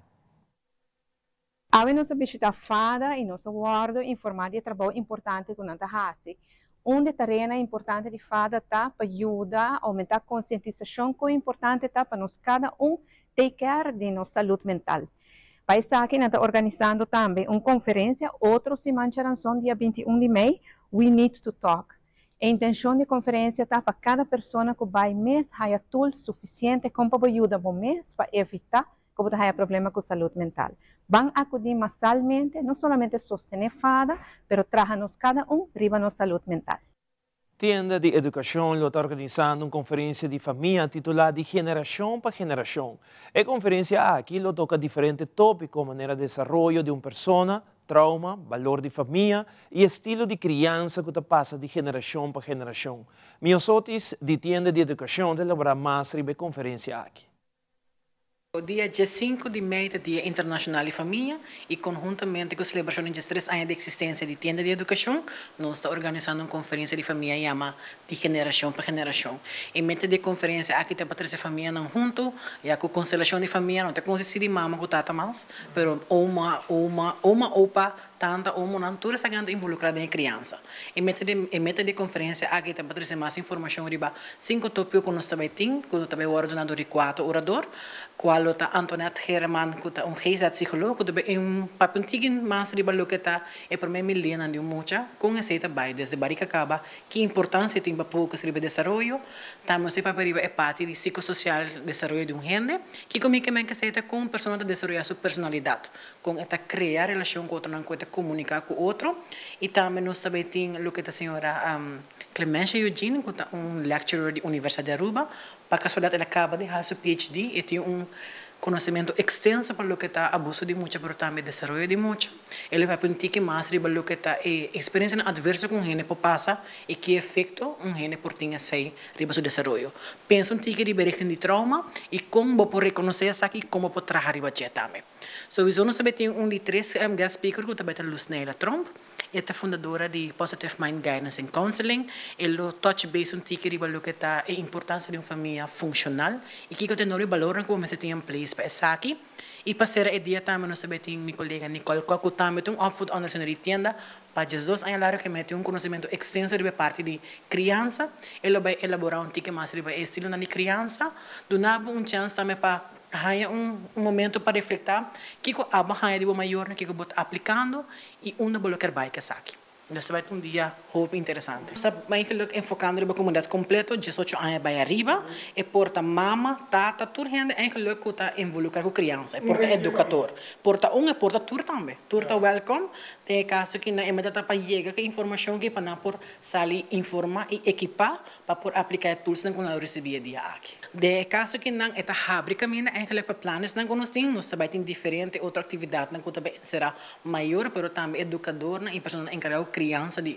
Awe nos a bishita FADA y nos a wordo informa di trabou importante cu nan ta haci. Un di e tareanan importante di FADA ta pa yuda aumenta concientisacion con importante ta pa nos cada un take care di nos salud mental. Pa esaki nan ta organisando tambe un conferencia otro siman djaranson dia 21 di mei, We Need to Talk. E intencion di e conferencia ta pa cada persona cu bay mes haya tools suficiente con pa yuda bo mes pa evita cu bo haya problema cu salud mental. Ban acudi masalmente, no solamente sostene FADA, pero traha nos cada un riba nos salud mental. Tienda di Educacion lo ta organisando un conferencia di famia titula Di Generacion pa Generacion. E conferencia aki lo toca diferente topico, manera desaroyo di un persona, trauma, balor di famia y estilo di criansa cu ta pasa di generacion pa generacion. Miosotis di Tienda di Educacion ta elabora mas riba e conferencia aki. Dia 5 di mei ta Dia Internacional di Famia y conhuntamente cu e celebracion di 3 aña di existencia di Tienda di Educacion, nos ta organisando un conferencia di famia yama Di Generacion pa Generacion. E meta di e conferencia aki ta pa trece famianan hunto, ya cu constelacion di famia no ta consisti di mama cu tata mas, pero oma, oma, oma, opa, tanta, omo, nan tur esaki ta involucra den criansa. E meta di e conferencia aki ta pa trece mas informacion riba cinco topico cu nos tambe tin, cu tambe wordo duna di cuater orador, cual ta Antoinette Herman, cu ta un GZ-psycholoog, cu tambe un papia un tiki mas riba loke ta e prome milenio di un mucha, con esey ta bay desde barica caba, ki importancia tin pa focus riba desaroyo, tambe nos papia riba e parti di psicosocial desaroyo di un hende, cu como cu esey ta con persona ta desaroya su personalidad, con e ta crea relacion cu otro, con e ta comunica cu otro, y tambe nos tambe tin loke ta señora Clemencia Eugene, cu ta un lecturer di Universidad di Aruba, pa casualidad el a caba di haci su PhD y tin un conocimento extenso pa loke ta abuso di mucha, pero tambe desaroyo di mucha. El a bay un tiki mas riba loke ta e experiencia adverso cu un hende por pasa y ki efecto un hende por tin esey riba su desaroyo. Pensa un tiki riba richting di trauma y con bo por reconoce esaki y con bo por traha riba dje tambe. So, we nos tambe tin un di tres guest speaker cu tambe ta Luz Neila Tromp. E ta fundadora di Positive Mind Guidance and Counseling. E lo touch base un tiki riba loke ta e importancia di un famia funcional y kico ta e balor cu mester tin in place pa esaki. Y pa cera e dia tambe nos tambe tin mi colega Nicole Kok, cu tambe tin un opvoedondersteuner di tienda, pa 12 aña largo cu tin un conocimento extenso riba parti di criansa. E lo bay elabora un tiki mas riba estilo di criansa, duna un chance tambe pa haya un momento pa reflekta kico abo a haya di bo mayor, kico bo ta aplicando y unda bo kier bay cu esaki. Dus ta bay un dia hopi interesante. Ta eigenlijk enfocando riba comunidad completo, 18 aña bay ariba, e por ta mama, tata, tur hende eigenlijk cu ta involucra cu criansa, e por ta educador. Por ta un e por ta tur tambe. Tur ta welcome. Den caso cu e meta ta pa yega cu informacion cu pa nan por sali informa y equipa pa por aplica e tools cu nan ricibi e dia aki. Den caso cu nan ta habri caminda eigenlijk pa planes nan cu nos tin, nos tambe tin diferente otro actividad nan cu tambe será mayor, pero tambe educador y persona encarga cu criansa di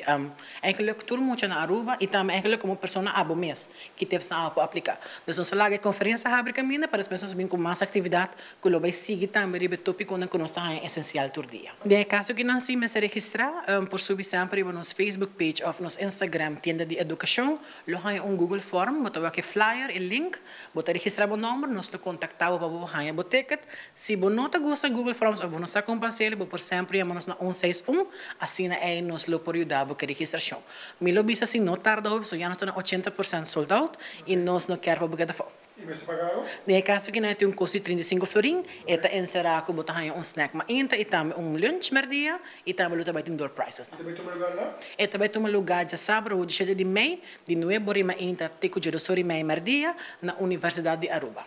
eigenlijk tur mucha na Aruba y tambe eigenlijk como persona abo mes cu tips nan por aplica. Dus nos laga conferencia habri caminda pa despues nos bin cu mas actividad cu lo bay sigui tambe riba topico cu nos ta esencial tur dia. Den caso cu nan si mester registra, por subi semper riba nos Facebook page of nos Instagram Tienda di Educacion, lo haya un Google Form, bo ta wak flyer y link, bo ta registra bo nomber, nos ta contacta bo pa bo haya bo ticket. Si bo no ta gusta Google Forms of bo no sa con pa haci, bo por semper yama nos na 161, asina ey nos lo por yuda bo ku e registrashon. Mi lo bisa si no tarda hopi pasobra ya nos ta na 80% sold out i nos no kier pa bo keda afó. I mester paga algo? Den e kaso aki nan e tin un kosto di 35 florin, e ta enserá ku bo ta haña un snack mainta i tambe un lunch mèrdia i tambe lo ta bai tin door prizes nan. E ta bai tuma lugar na? E ta bai tuma lugar djasabra 7 di mei di nuebe ora i mainta te ku djedos ora i mei mèrdia na Universidat di Aruba.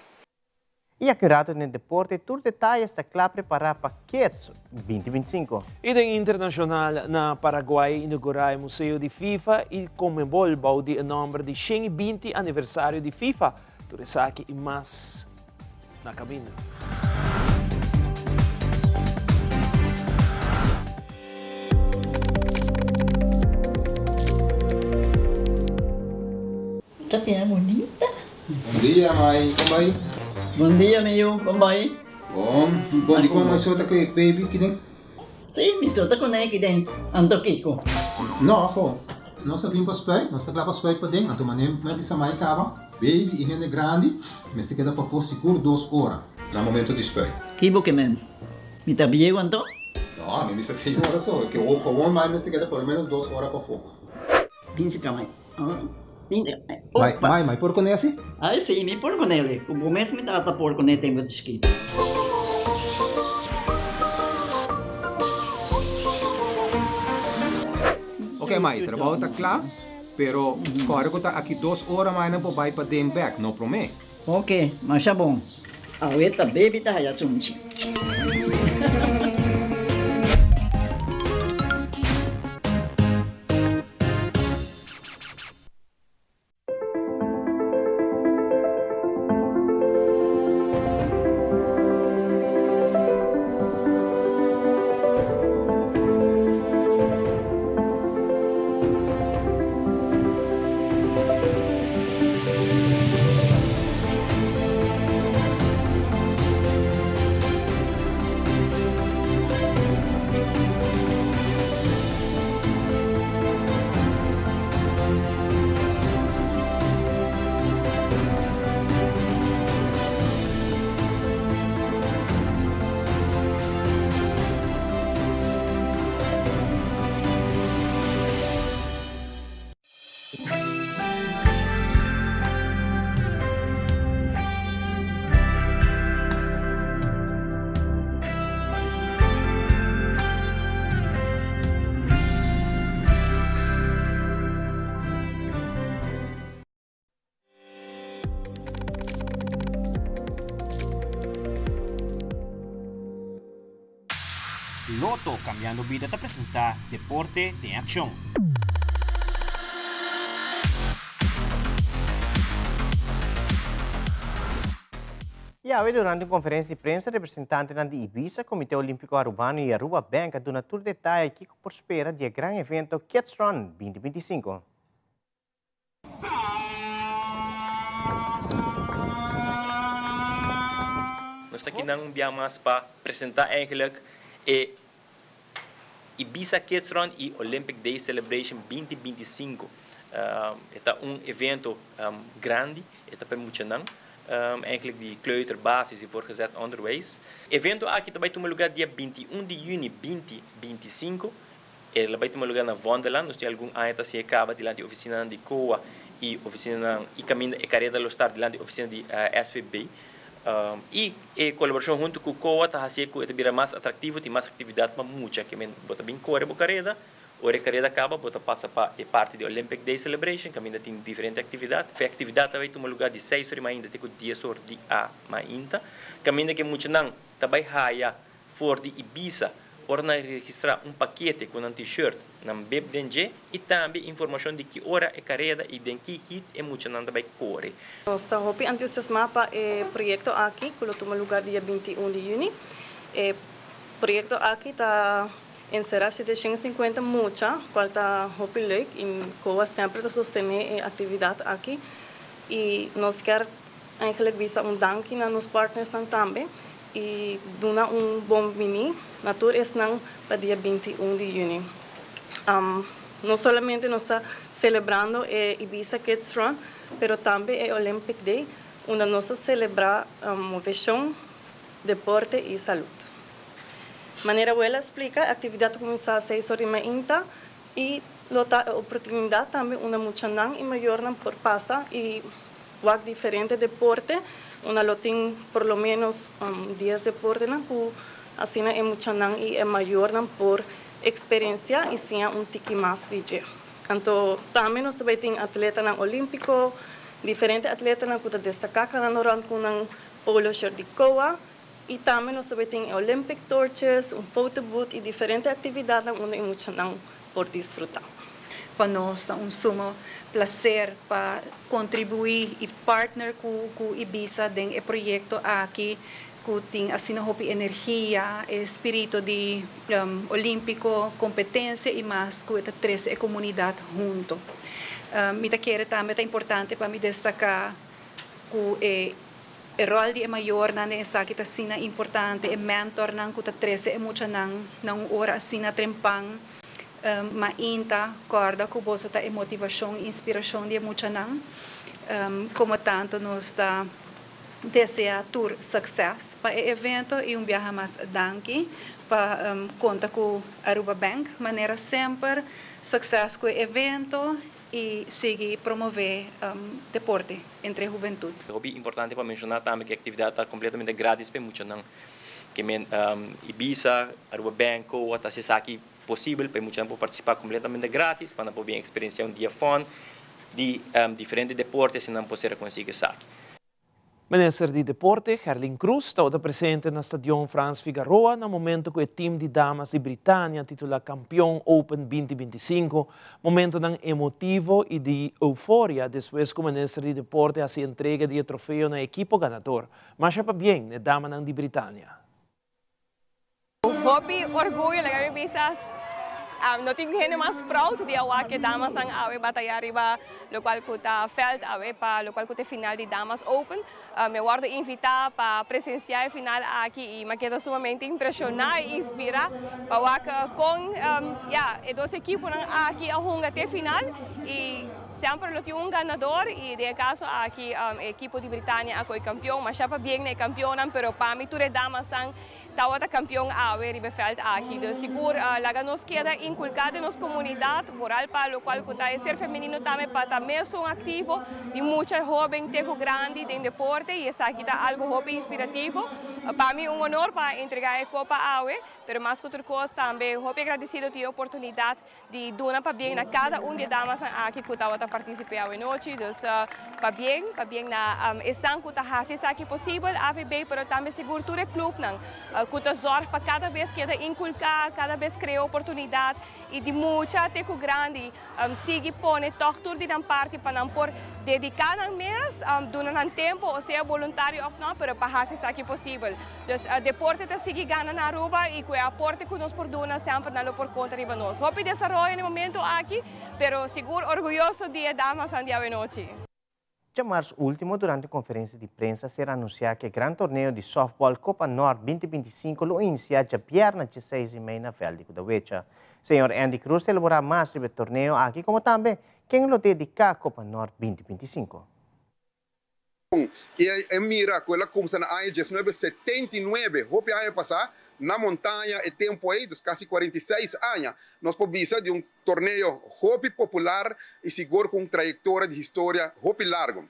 Y aki un rato den deporte tur detaye sta cla prepara pa Kids 2025. Y den internacional na Paraguay inaugura e museo di FIFA y Conmebol bou di e nomber di 120 aniversario di FIFA. Tur esaki y mas na caminda. Ta bira bunita. Bon dia mai, kon bai? Bon dia mi yu, kon bai? Bon, bon di kon mai so ta ku e baby kiden? Si, mi so ta kuné kiden, anto kiko? No, ho, nos a bin pa spuit, nos ta kla pa spuit paden, anto manera mi a bisa mai kaba, baby i hende grandi mester keda pafó sigur dos ora na momento di spuit. Ki bo ke men? Mi ta bieu anto? No, mi bisa seis ora so, ke gewoon mai mester keda por lo menos dos ora pafó. Bin si ka mai. Mai, mai, mai por kuné asi? Ai si, mi por kuné li. Ku bo mes mi tata por kuné tempu di chikitu. Ok mai, trabou ta kla, pero kòrda ku ta aki dos ora mai nan por bai paden bèk, no promé. Ok, masha bon. Awe ta baby ta haya sunchi. Lotto Cambiando Bida ta presenta Deporte den Accion. Y awe durante un conferencia di prensa representantenan di Ibisa, Comite Olimpico Arubano y Aruba Bank a duna tur detaye kico por spera di e gran evento Kids Run 2025. Nos ta kinan un bia mas pa presenta eigenlijk e Ibiza Kids Run y Olympic Day Celebration 2025. E ta un evento grandi, e ta pa e muchanan eigenlijk di kleuter, basis y voortgezet onderwijs. Evento aki ta bay tuma lugar dia 21 di juni 2025. E lo bai tuma lugar na Vondelland. Nos tin algun aña ta haci'e caba dilanti oficinanan di COA y oficinanan y caminda e careda lo start dilanti oficina di SVB. Y e colaboracion hunto cu COA ta haci'e cu e ta bira mas atractivo, tin mas actividad pa mucha. Ke men bo ta bin core bo careda, ora e careda caba bo ta pasa pa e parti di Olympic Day Celebration caminda tin diferente actividad. E actividad ta bai tuma lugar di seis or di mainta te cu dies or di a mainta. Caminda ke muchanan ta bai haya For di Ibiza, ora nan registrá un pakete ku nan T-shirt, nan bib den dje i tambe informashon di ki ora e kareda i den ki hit e muchanan ta bai kore. Nos ta hopi entusiasmá pa e proyekto aki ku lo tuma lugá dia 21 di yüni. E proyekto aki ta enserá 750 mucha, kual ta hopi leuk i COA semper ta sostené e aktividat aki i nos kier Eigenlijk bisa un danki na nos partnersnan tambe y duna un bon bini na tur esnan pa dia 21 di juni. No solamente nos ta celebrando e Ibiza Kids Run, pero tambe e Olympic Day, unda nos ta celebra movecion, deporte y salud. Manera Wela a splica, e actividad ta cuminsa seis or di mainta. I lo ta e oportunidat tambe unda muchanan i mayornan por pasa i wak diferente deporte, unda lo tin por lo ménos dies deportenan ku asina e muchanan i e mayornan por eksperensiá i siña un tiki mas di dje. Anto tambe nos ta bai tin atletanan olímpiko, diferente atletanan ku ta destaká kanando rònt ku nan polo shirt di koa. I tambe nos ta bai tin e Olympic Torches, un photo booth i diferente aktividatnan unda e muchanan por disfrutá. Pa nos ta un sumo placer pa contribui y partner cu cu Ibisa den e proyecto aki cu tin asina hopi energia, e spirito di Olimpico, competencia y mas cu e ta trece e comunidad hunto. Mi ta kere tambe ta importante pa mi destaca cu e E ròl di e mayornan den esaki ta asina importante, e mentornan ku ta trese e muchanan na un ora asina trempan. Mainta, kòrda ku boso ta e motivashon i inspirashon di e muchanan. Komo tantu nos ta deseá tur sukses pa e evento i un biaha mas danki pa konta ku Aruba Bank. Manera semper, sukses ku e evento i sigui promové deporte entre hubentud. Hopi importante pa menshoná tambe ku e aktividat ta kompletamente gratis pa e muchanan. Ke men Ibisa, Aruba Bank, COA ta hasi esaki posibel pa e muchanan por partisipá kompletamente gratis pa nan por bin eksperensiá un dia fòn di diferente deporte asina nan por ser konsigi esaki. Minister di Deporte, Gerlin Cruz, tabata presente na Stadion Frans Figaroa na momento cu e team di damas di Britania titula campeon Open 2025. Momentonan emotivo y di euforia despues cu Minister di Deporte haci entrega di e trofeo na e ekipo ganador. Masha pabien n'e damanan di Britania. Hopi orguyo laga mi bisa no tin hende mas proud di a wak e damasnan awe bataya riba locual cu ta veld awe pa locual cu ta e final di Damas Open. Mi a wordo invita pa presencia e final aki y mi a keda sumamente impresiona y inspira pa wak con ya e dos ekiponan aki a hunga te final y semper lo tin un ganador y den e caso aki e ekipo di Britania a coy campeon. Masha pabien na e campeonnan pero pa mi tur e damasnan Tabata kampion awe riba e vèlt aki. Dus sigur laga nos keda inkulká den nos komunidat, vooral pa lokual ku ta e ser femenino tambe pa ta mesun aktivo di mucha hóben te ku grandi den deporte i esaki ta algu hopi inspirativo. Pa mi un honor pa entregá e kopa awe, pero mas ku tur kos tambe hopi agradesido di e oportunidat di duna pabien na kada un di e damasnan aki ku tabata partisip'é awenochi. Dus pabien, pabien na esnan ku ta hasi esaki posibel, AVB, pero tambe sigur tur e klupnan ku ta zòrg pa kada bes keda inkulká, kada bes krea oportunidat i di mucha te ku grandi sigui pone tòg tur di nan parti pa nan por dediká nan mes, duna nan tempu, o sea boluntario òf nò, pero pa hasi esaki posibel. Dus deporte ta sigui gana na Aruba y cu e aporte cu nos por duna semper nan lo por conta riba nos. Hopi desaroyo na e momento aki, pero sigur orguyoso di e damasnan di awenochi. Djamars ultimo durante conferencia di prensa a ser anuncia cu e gran torneo di softball Copa Nord 2025 lo inicia djabierna dieseis di mei na veld di Kudawecha. Señor Andy Cruz ta elabora mas riba e torneo aki como tambe ken lo dedica Copa Nord 2025. I e mira ku el a kumsa na aña 1979, hopi aña pasá, na Montaña e tempu ei, dus kasi 46 aña, nos por bisa di un torneo hopi popular i sigur ku un trayektoria di historia hopi largu.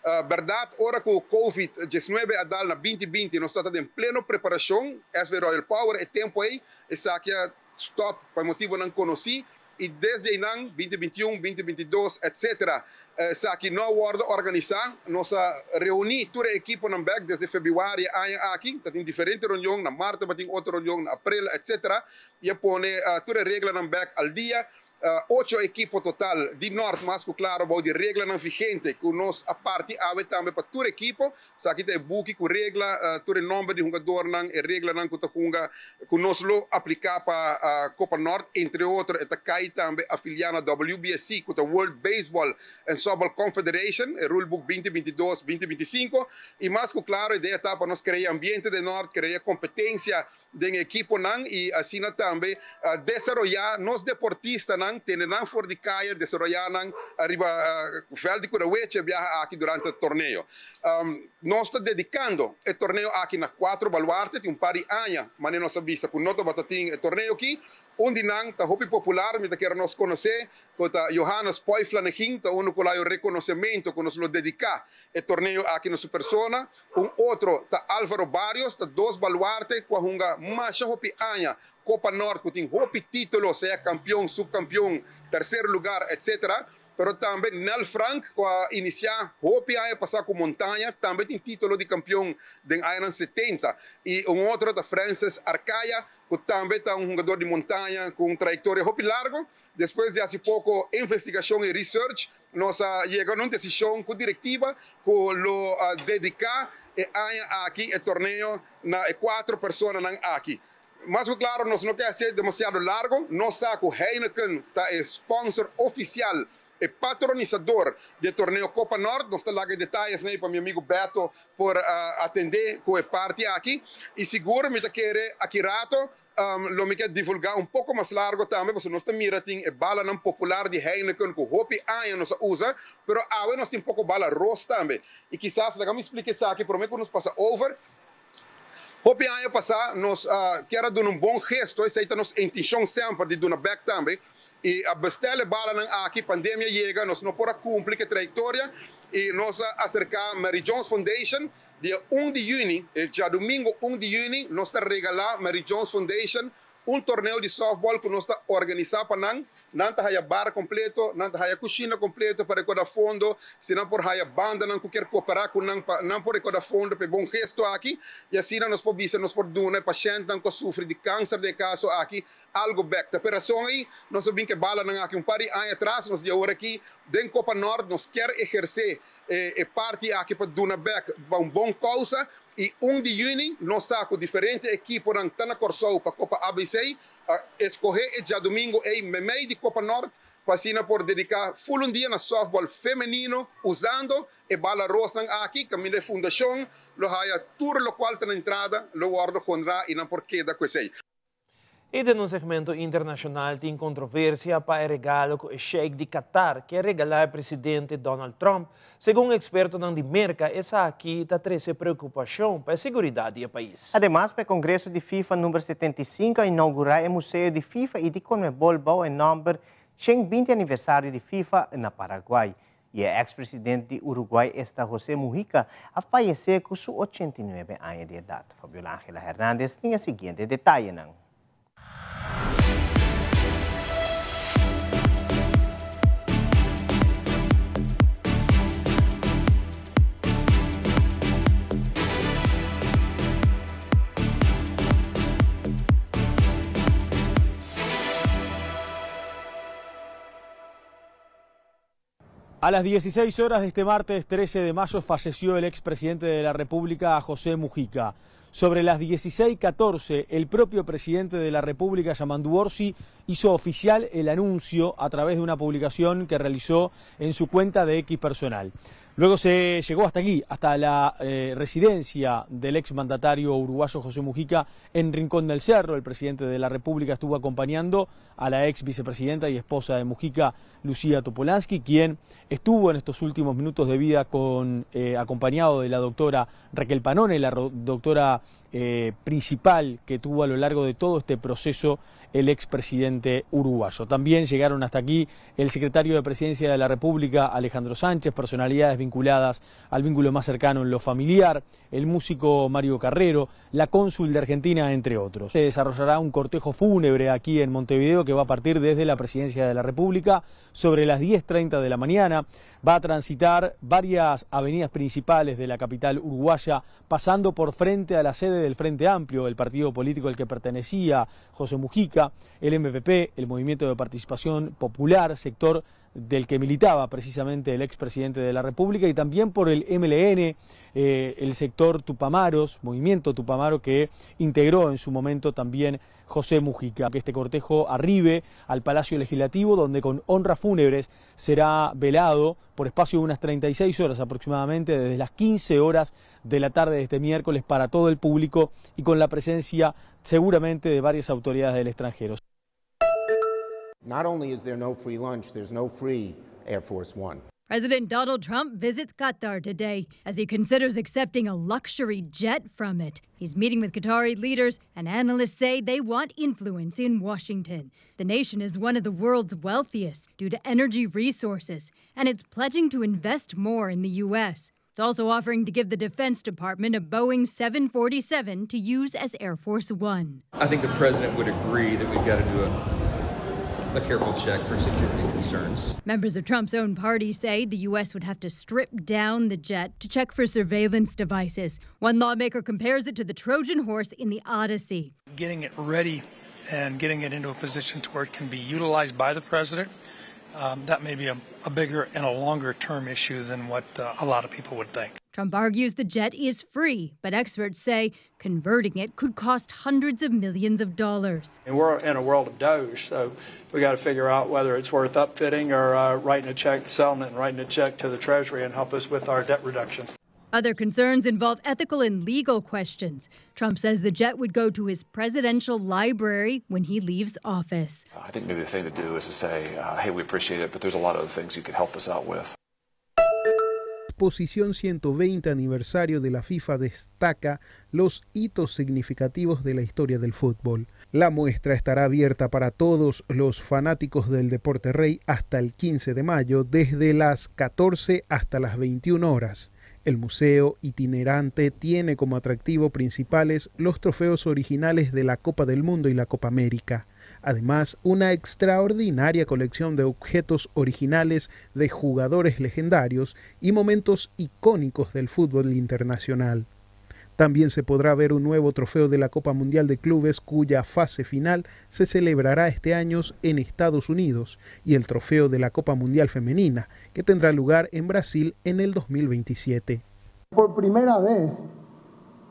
Bèrdat ora ku Covid 19 a dal na 2020 nos tabata den pleno preparashon, SV Royal Power e tempu ei, esaki a stòp pa e motibunan konosí, I desde einan, 2021, 2022, etc. Esaki no a wòrdu òrganisá. Nos a reuní tur e ekiponan bèk desde febrüari e aña aki. Ta tin diferente reunion, na mart tabatin otro reunion, na aprel, etc. I a pone tur e reglanan bèk al dia. Ocho ekipo total di Nòrt mas ku klaro bou di reglanan vigente ku nos a parti awe tambe pa tur ekipo. Esaki ta e buki ku regla, tur e nòmber di hungadornan, e reglanan ku ta hunga ku nos lo apliká pa Kopa Nòrt. Entre otro e ta kai tambe afiliá na WBSC ku ta World Baseball and Softball Confederation, e rulebook 2022, 2025. I mas ku klaro idea ta pa nos krea ambiente den Nòrt, krea kompetensia den e ekiponan i asina tambe desaroyá nos deportistanan. muchanan, tene nan for di kaya, desaroyá nan riba vèlt di Kuraweche biaha aki durante torneo. Nos ta dedikando e torneo aki na kuatro baluarte, tin un par di aña manera nos a bisa ku no tabata tin e torneo aki. Un di nan ta hopi popular, mi ta kere nos konosé, ku ta Johannes Poi Flanegin, ta unu ku la e rekonosementu ku nos lo dediká e torneo aki na su persona. Un otro ta Alvaro Barrios, ta dos baluarte ku a hunga masha hopi aña Copa Nort ku tin hopi título, sea kampion, subkampion, terser lugar, etc. Pero tambe Nel Frank ku a inisiá hopi aña pasá ku Montaña, tambe tin título di kampion den añanan setenta. I un otro ta Francis Arcaya ku tambe ta un hungador di Montaña ku un trayektoria hopi largo. Despues di hasi poko investigashon i research nos a yega na un desishon ku direktiva ku lo dediká e aña aki e torneo na e kuatro personanan aki. Mas ku klaro nos no ke hasié demasiado largo, nos sa ku Heineken ta e sponsor ofisial, e patronisador di e torneo Copa Nort. Nos ta laga e detayesnan ei pa mi amigu Beto por atendé ku e parti aki. I sigur mi ta kere aki rato lo mi ke divulgá un poko mas largo tambe pasobra nos ta mira tin e balanan popular di Heineken ku hopi aña nos a usa, pero awe nos tin poko bala ros tambe. I kisas laga mi splika esaki promé ku nos pasa over. Hopi aña pasá nos a kier a duna un bon gesto, esei ta nos intenshon semper di duna bèk tambe, i a bestèl e balanan aki. Pandemia yega, nos no por a kumpli ku e trayektoria i nos a aserká Mary Jones Foundation. Dia un di yüni, e djadumingu un di yüni, nos ta regalá Mary Jones Foundation Un torneo di softball ku nos ta organisá pa nan. Nan ta haya bar kompleto, nan ta haya kushina kompleto pa rekoda fondo. Si nan por haya bandanan ku kier koperá ku nan pa nan por rekoda fondo pa e bon gesto aki. I asina nos por bisa nos por duna e pashèntnan ku a sufri di kanser den e kaso aki algu bèk. Ta p'e rason ei nos a bin ku e balanan aki un par di aña atras. Nos di awor aki den Kopa Nòrt nos kier ehersé e parti aki pa duna bèk pa un bon kousa. I un di yüni nos sa ku diferente ekiponan ta na Kòrsou pa Kopa ABC. A eskohé e djadumingu ei meimei di Kopa Nòrt pa asina por dediká ful un dia na sòftbòl femenino usando e bala rosnan aki kaminda e fundashon lo haya tur lokual ta na entrada lo wòrdu honrá i nan por keda ku esei. I den un segmento internashonal tin kontroversia pa e regalo ku e sheik di Qatar ke regalá e presidente Donald Trump. Segun ekspertonan di Merka esaki ta trese preokupashon pa e seguridat di e pais. Ademas pa e kongreso di FIFA number 75 a inougurá e museo di FIFA i di Conmebol bou e nòmber 120 aniversario di FIFA na Paraguay. I e eks presidente di Uruguay esta José Mujica a fayesé ku su 89 aña di edat. Fabiola Angela Hernandez tin e siguiente detayenan. A las 16 horas de este martes 13 de mayo falleció el expresidente de la República, José Mujica. Sobre las 16:14, el propio presidente de la República, Yamandú Orsi, hizo oficial el anuncio a través de una publicación que realizó en su cuenta de X personal. Luego se llegó hasta aquí, hasta la eh, residencia del exmandatario uruguayo José Mujica en Rincón del Cerro. El presidente de la República estuvo acompañando a la ex vicepresidenta y esposa de Mujica, Lucía Topolansky, quien estuvo en estos últimos minutos de vida con, eh, acompañado de la doctora Raquel Panone, la doctora eh, principal que tuvo a lo largo de todo este proceso el expresidente uruguayo. También llegaron hasta aquí el secretario de Presidencia de la República, Alejandro Sánchez, personalidades vinculadas al vínculo más cercano en lo familiar, el músico Mario Carrero, la cónsul de Argentina, entre otros. Se desarrollará un cortejo fúnebre aquí en Montevideo que va a partir desde la Presidencia de la República sobre las 10.30 de la mañana. Va a transitar varias avenidas principales de la capital uruguaya, pasando por frente a la sede del Frente Amplio, el partido político al que pertenecía José Mujica, el MPP, el Movimiento de Participación Popular, sector del que militaba precisamente el expresidente de la República, y también por el MLN, eh, el sector Tupamaros, Movimiento Tupamaro, que integró en su momento también José Mujica. Que este cortejo arribe al Palacio Legislativo, donde con honras fúnebres será velado por espacio de unas 36 horas aproximadamente, desde las 15 horas de la tarde de este miércoles para todo el público y con la presencia seguramente de varias autoridades del extranjero. Not only is there no free lunch, there's no free Air Force One. President Donald Trump visits Qatar today as he considers accepting a luxury jet from it. He's meeting with Qatari leaders, and analysts say they want influence in Washington. The nation is one of the world's wealthiest due to energy resources, and it's pledging to invest more in the U.S. It's also offering to give the Defense Department a Boeing 747 to use as Air Force One. I think the president would agree that we've got to do a, a careful check for security concerns. Members of Trump's own party say the U.S. would have to strip down the jet to check for surveillance devices. One lawmaker compares it to the Trojan horse in the Odyssey. Getting it ready and getting it into a position to where it can be utilized by the president um, that may be a, a bigger and a longer term issue than what uh, a lot of people would think. Trump argues the jet is free, but experts say converting it could cost hundreds of millions of dollars. And we're in a world of Doge, so we got to figure out whether it's worth upfitting or uh, writing a check, selling it, and writing a check to the Treasury and help us with our debt reduction. Other concerns involve ethical and legal questions. Trump says the jet would go to his presidential library when he leaves office. I think maybe the thing to do is to say, uh, hey, we appreciate it, but there's a lot of other things you could help us out with. Exposición 120 aniversario de la FIFA destaca los hitos significativos de la historia del fútbol. La muestra estará abierta para todos los fanáticos del deporte rey hasta el 15 de mayo, desde las 14 hasta las 21 horas. El museo itinerante tiene como atractivo principales los trofeos originales de la Copa del Mundo y la Copa América. Además, una extraordinaria colección de objetos originales de jugadores legendarios y momentos icónicos del fútbol internacional. También se podrá ver un nuevo trofeo de la Copa Mundial de Clubes cuya fase final se celebrará este año en Estados Unidos y el trofeo de la Copa Mundial Femenina que tendrá lugar en Brasil en el 2027. Por primera vez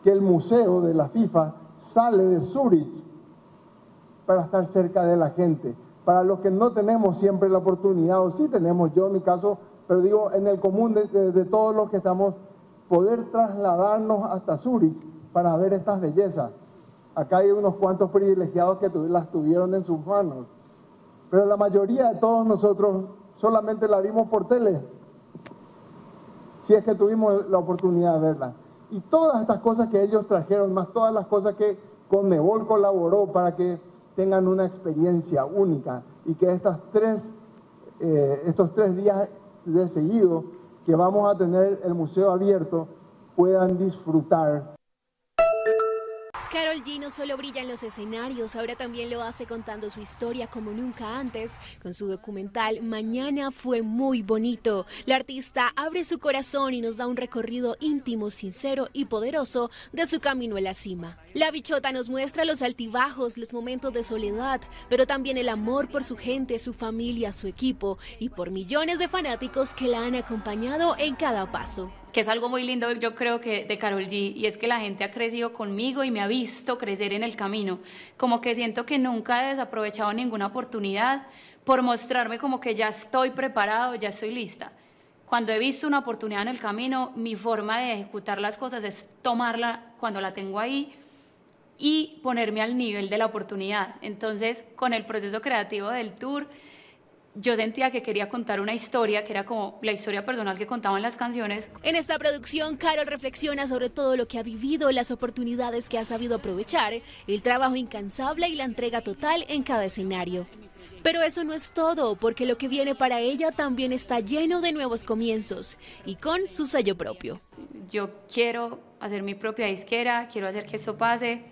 que el museo de la FIFA sale de Zurich para estar cerca de la gente, para los que no tenemos siempre la oportunidad, o sí tenemos, yo en mi caso, pero digo, en el común de, de, de todos los que estamos poder trasladarnos hasta Zurich para ver estas bellezas. Acá hay unos cuantos privilegiados que las tuvieron en sus manos, pero la mayoría de todos nosotros solamente la vimos por tele, si es que tuvimos la oportunidad de verla. Y todas estas cosas que ellos trajeron, más todas las cosas que Conmebol colaboró para que tengan una experiencia única y que estas tres, eh, estos tres días de seguido que vamos a tener el museo abierto puedan disfrutar. Karol G no solo brilla en los escenarios, ahora también lo hace contando su historia como nunca antes con su documental Mañana fue muy bonito. La artista abre su corazón y nos da un recorrido íntimo, sincero y poderoso de su camino a la cima. La bichota nos muestra los altibajos, los momentos de soledad, pero también el amor por su gente, su familia, su equipo y por millones de fanáticos que la han acompañado en cada paso que es algo muy lindo, yo creo que de Karol G, y es que la gente ha crecido conmigo y me ha visto crecer en el camino. Como que siento que nunca he desaprovechado ninguna oportunidad por mostrarme como que ya estoy preparado, ya estoy lista. Cuando he visto una oportunidad en el camino, mi forma de ejecutar las cosas es tomarla cuando la tengo ahí y ponerme al nivel de la oportunidad. Entonces, con el proceso creativo del tour, yo sentía que quería contar una historia, que era como la historia personal que contaban las canciones. En esta producción, Karol reflexiona sobre todo lo que ha vivido, las oportunidades que ha sabido aprovechar, el trabajo incansable y la entrega total en cada escenario. Pero eso no es todo, porque lo que viene para ella también está lleno de nuevos comienzos y con su sello propio. Yo quiero hacer mi propia disquera, quiero hacer que esto pase.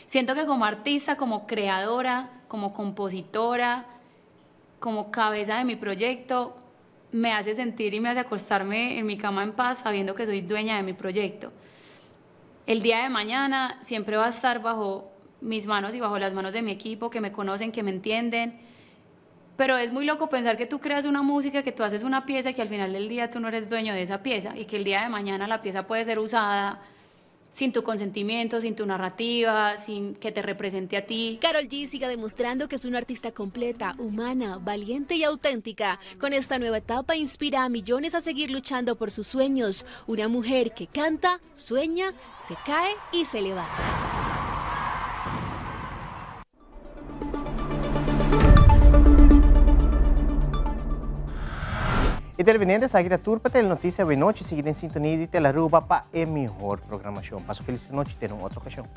Siento que como artista, como creadora, como compositora, como cabeza de mi proyecto, me hace sentir y me hace acostarme en mi cama en paz sabiendo que soy dueña de mi proyecto. El día de mañana siempre va a estar bajo mis manos y bajo las manos de mi equipo, que me conocen, que me entienden. Pero es muy loco pensar que tú creas una música, que tú haces una pieza y que al final del día tú no eres dueño de esa pieza y que el día de mañana la pieza puede ser usada sin tu consentimiento, sin tu narrativa, sin que te represente a ti. Karol G sigue demostrando que es una artista completa, humana, valiente y auténtica. Con esta nueva etapa inspira a millones a seguir luchando por sus sueños. Una mujer que canta, sueña, se cae y se levanta. Y televidente, esaki ta tur pa Telenoticia awe nochi. Sigui den sintonia di Telearuba pa e mihor programacion. Pasa un feliz nochi, te un otro ocasion.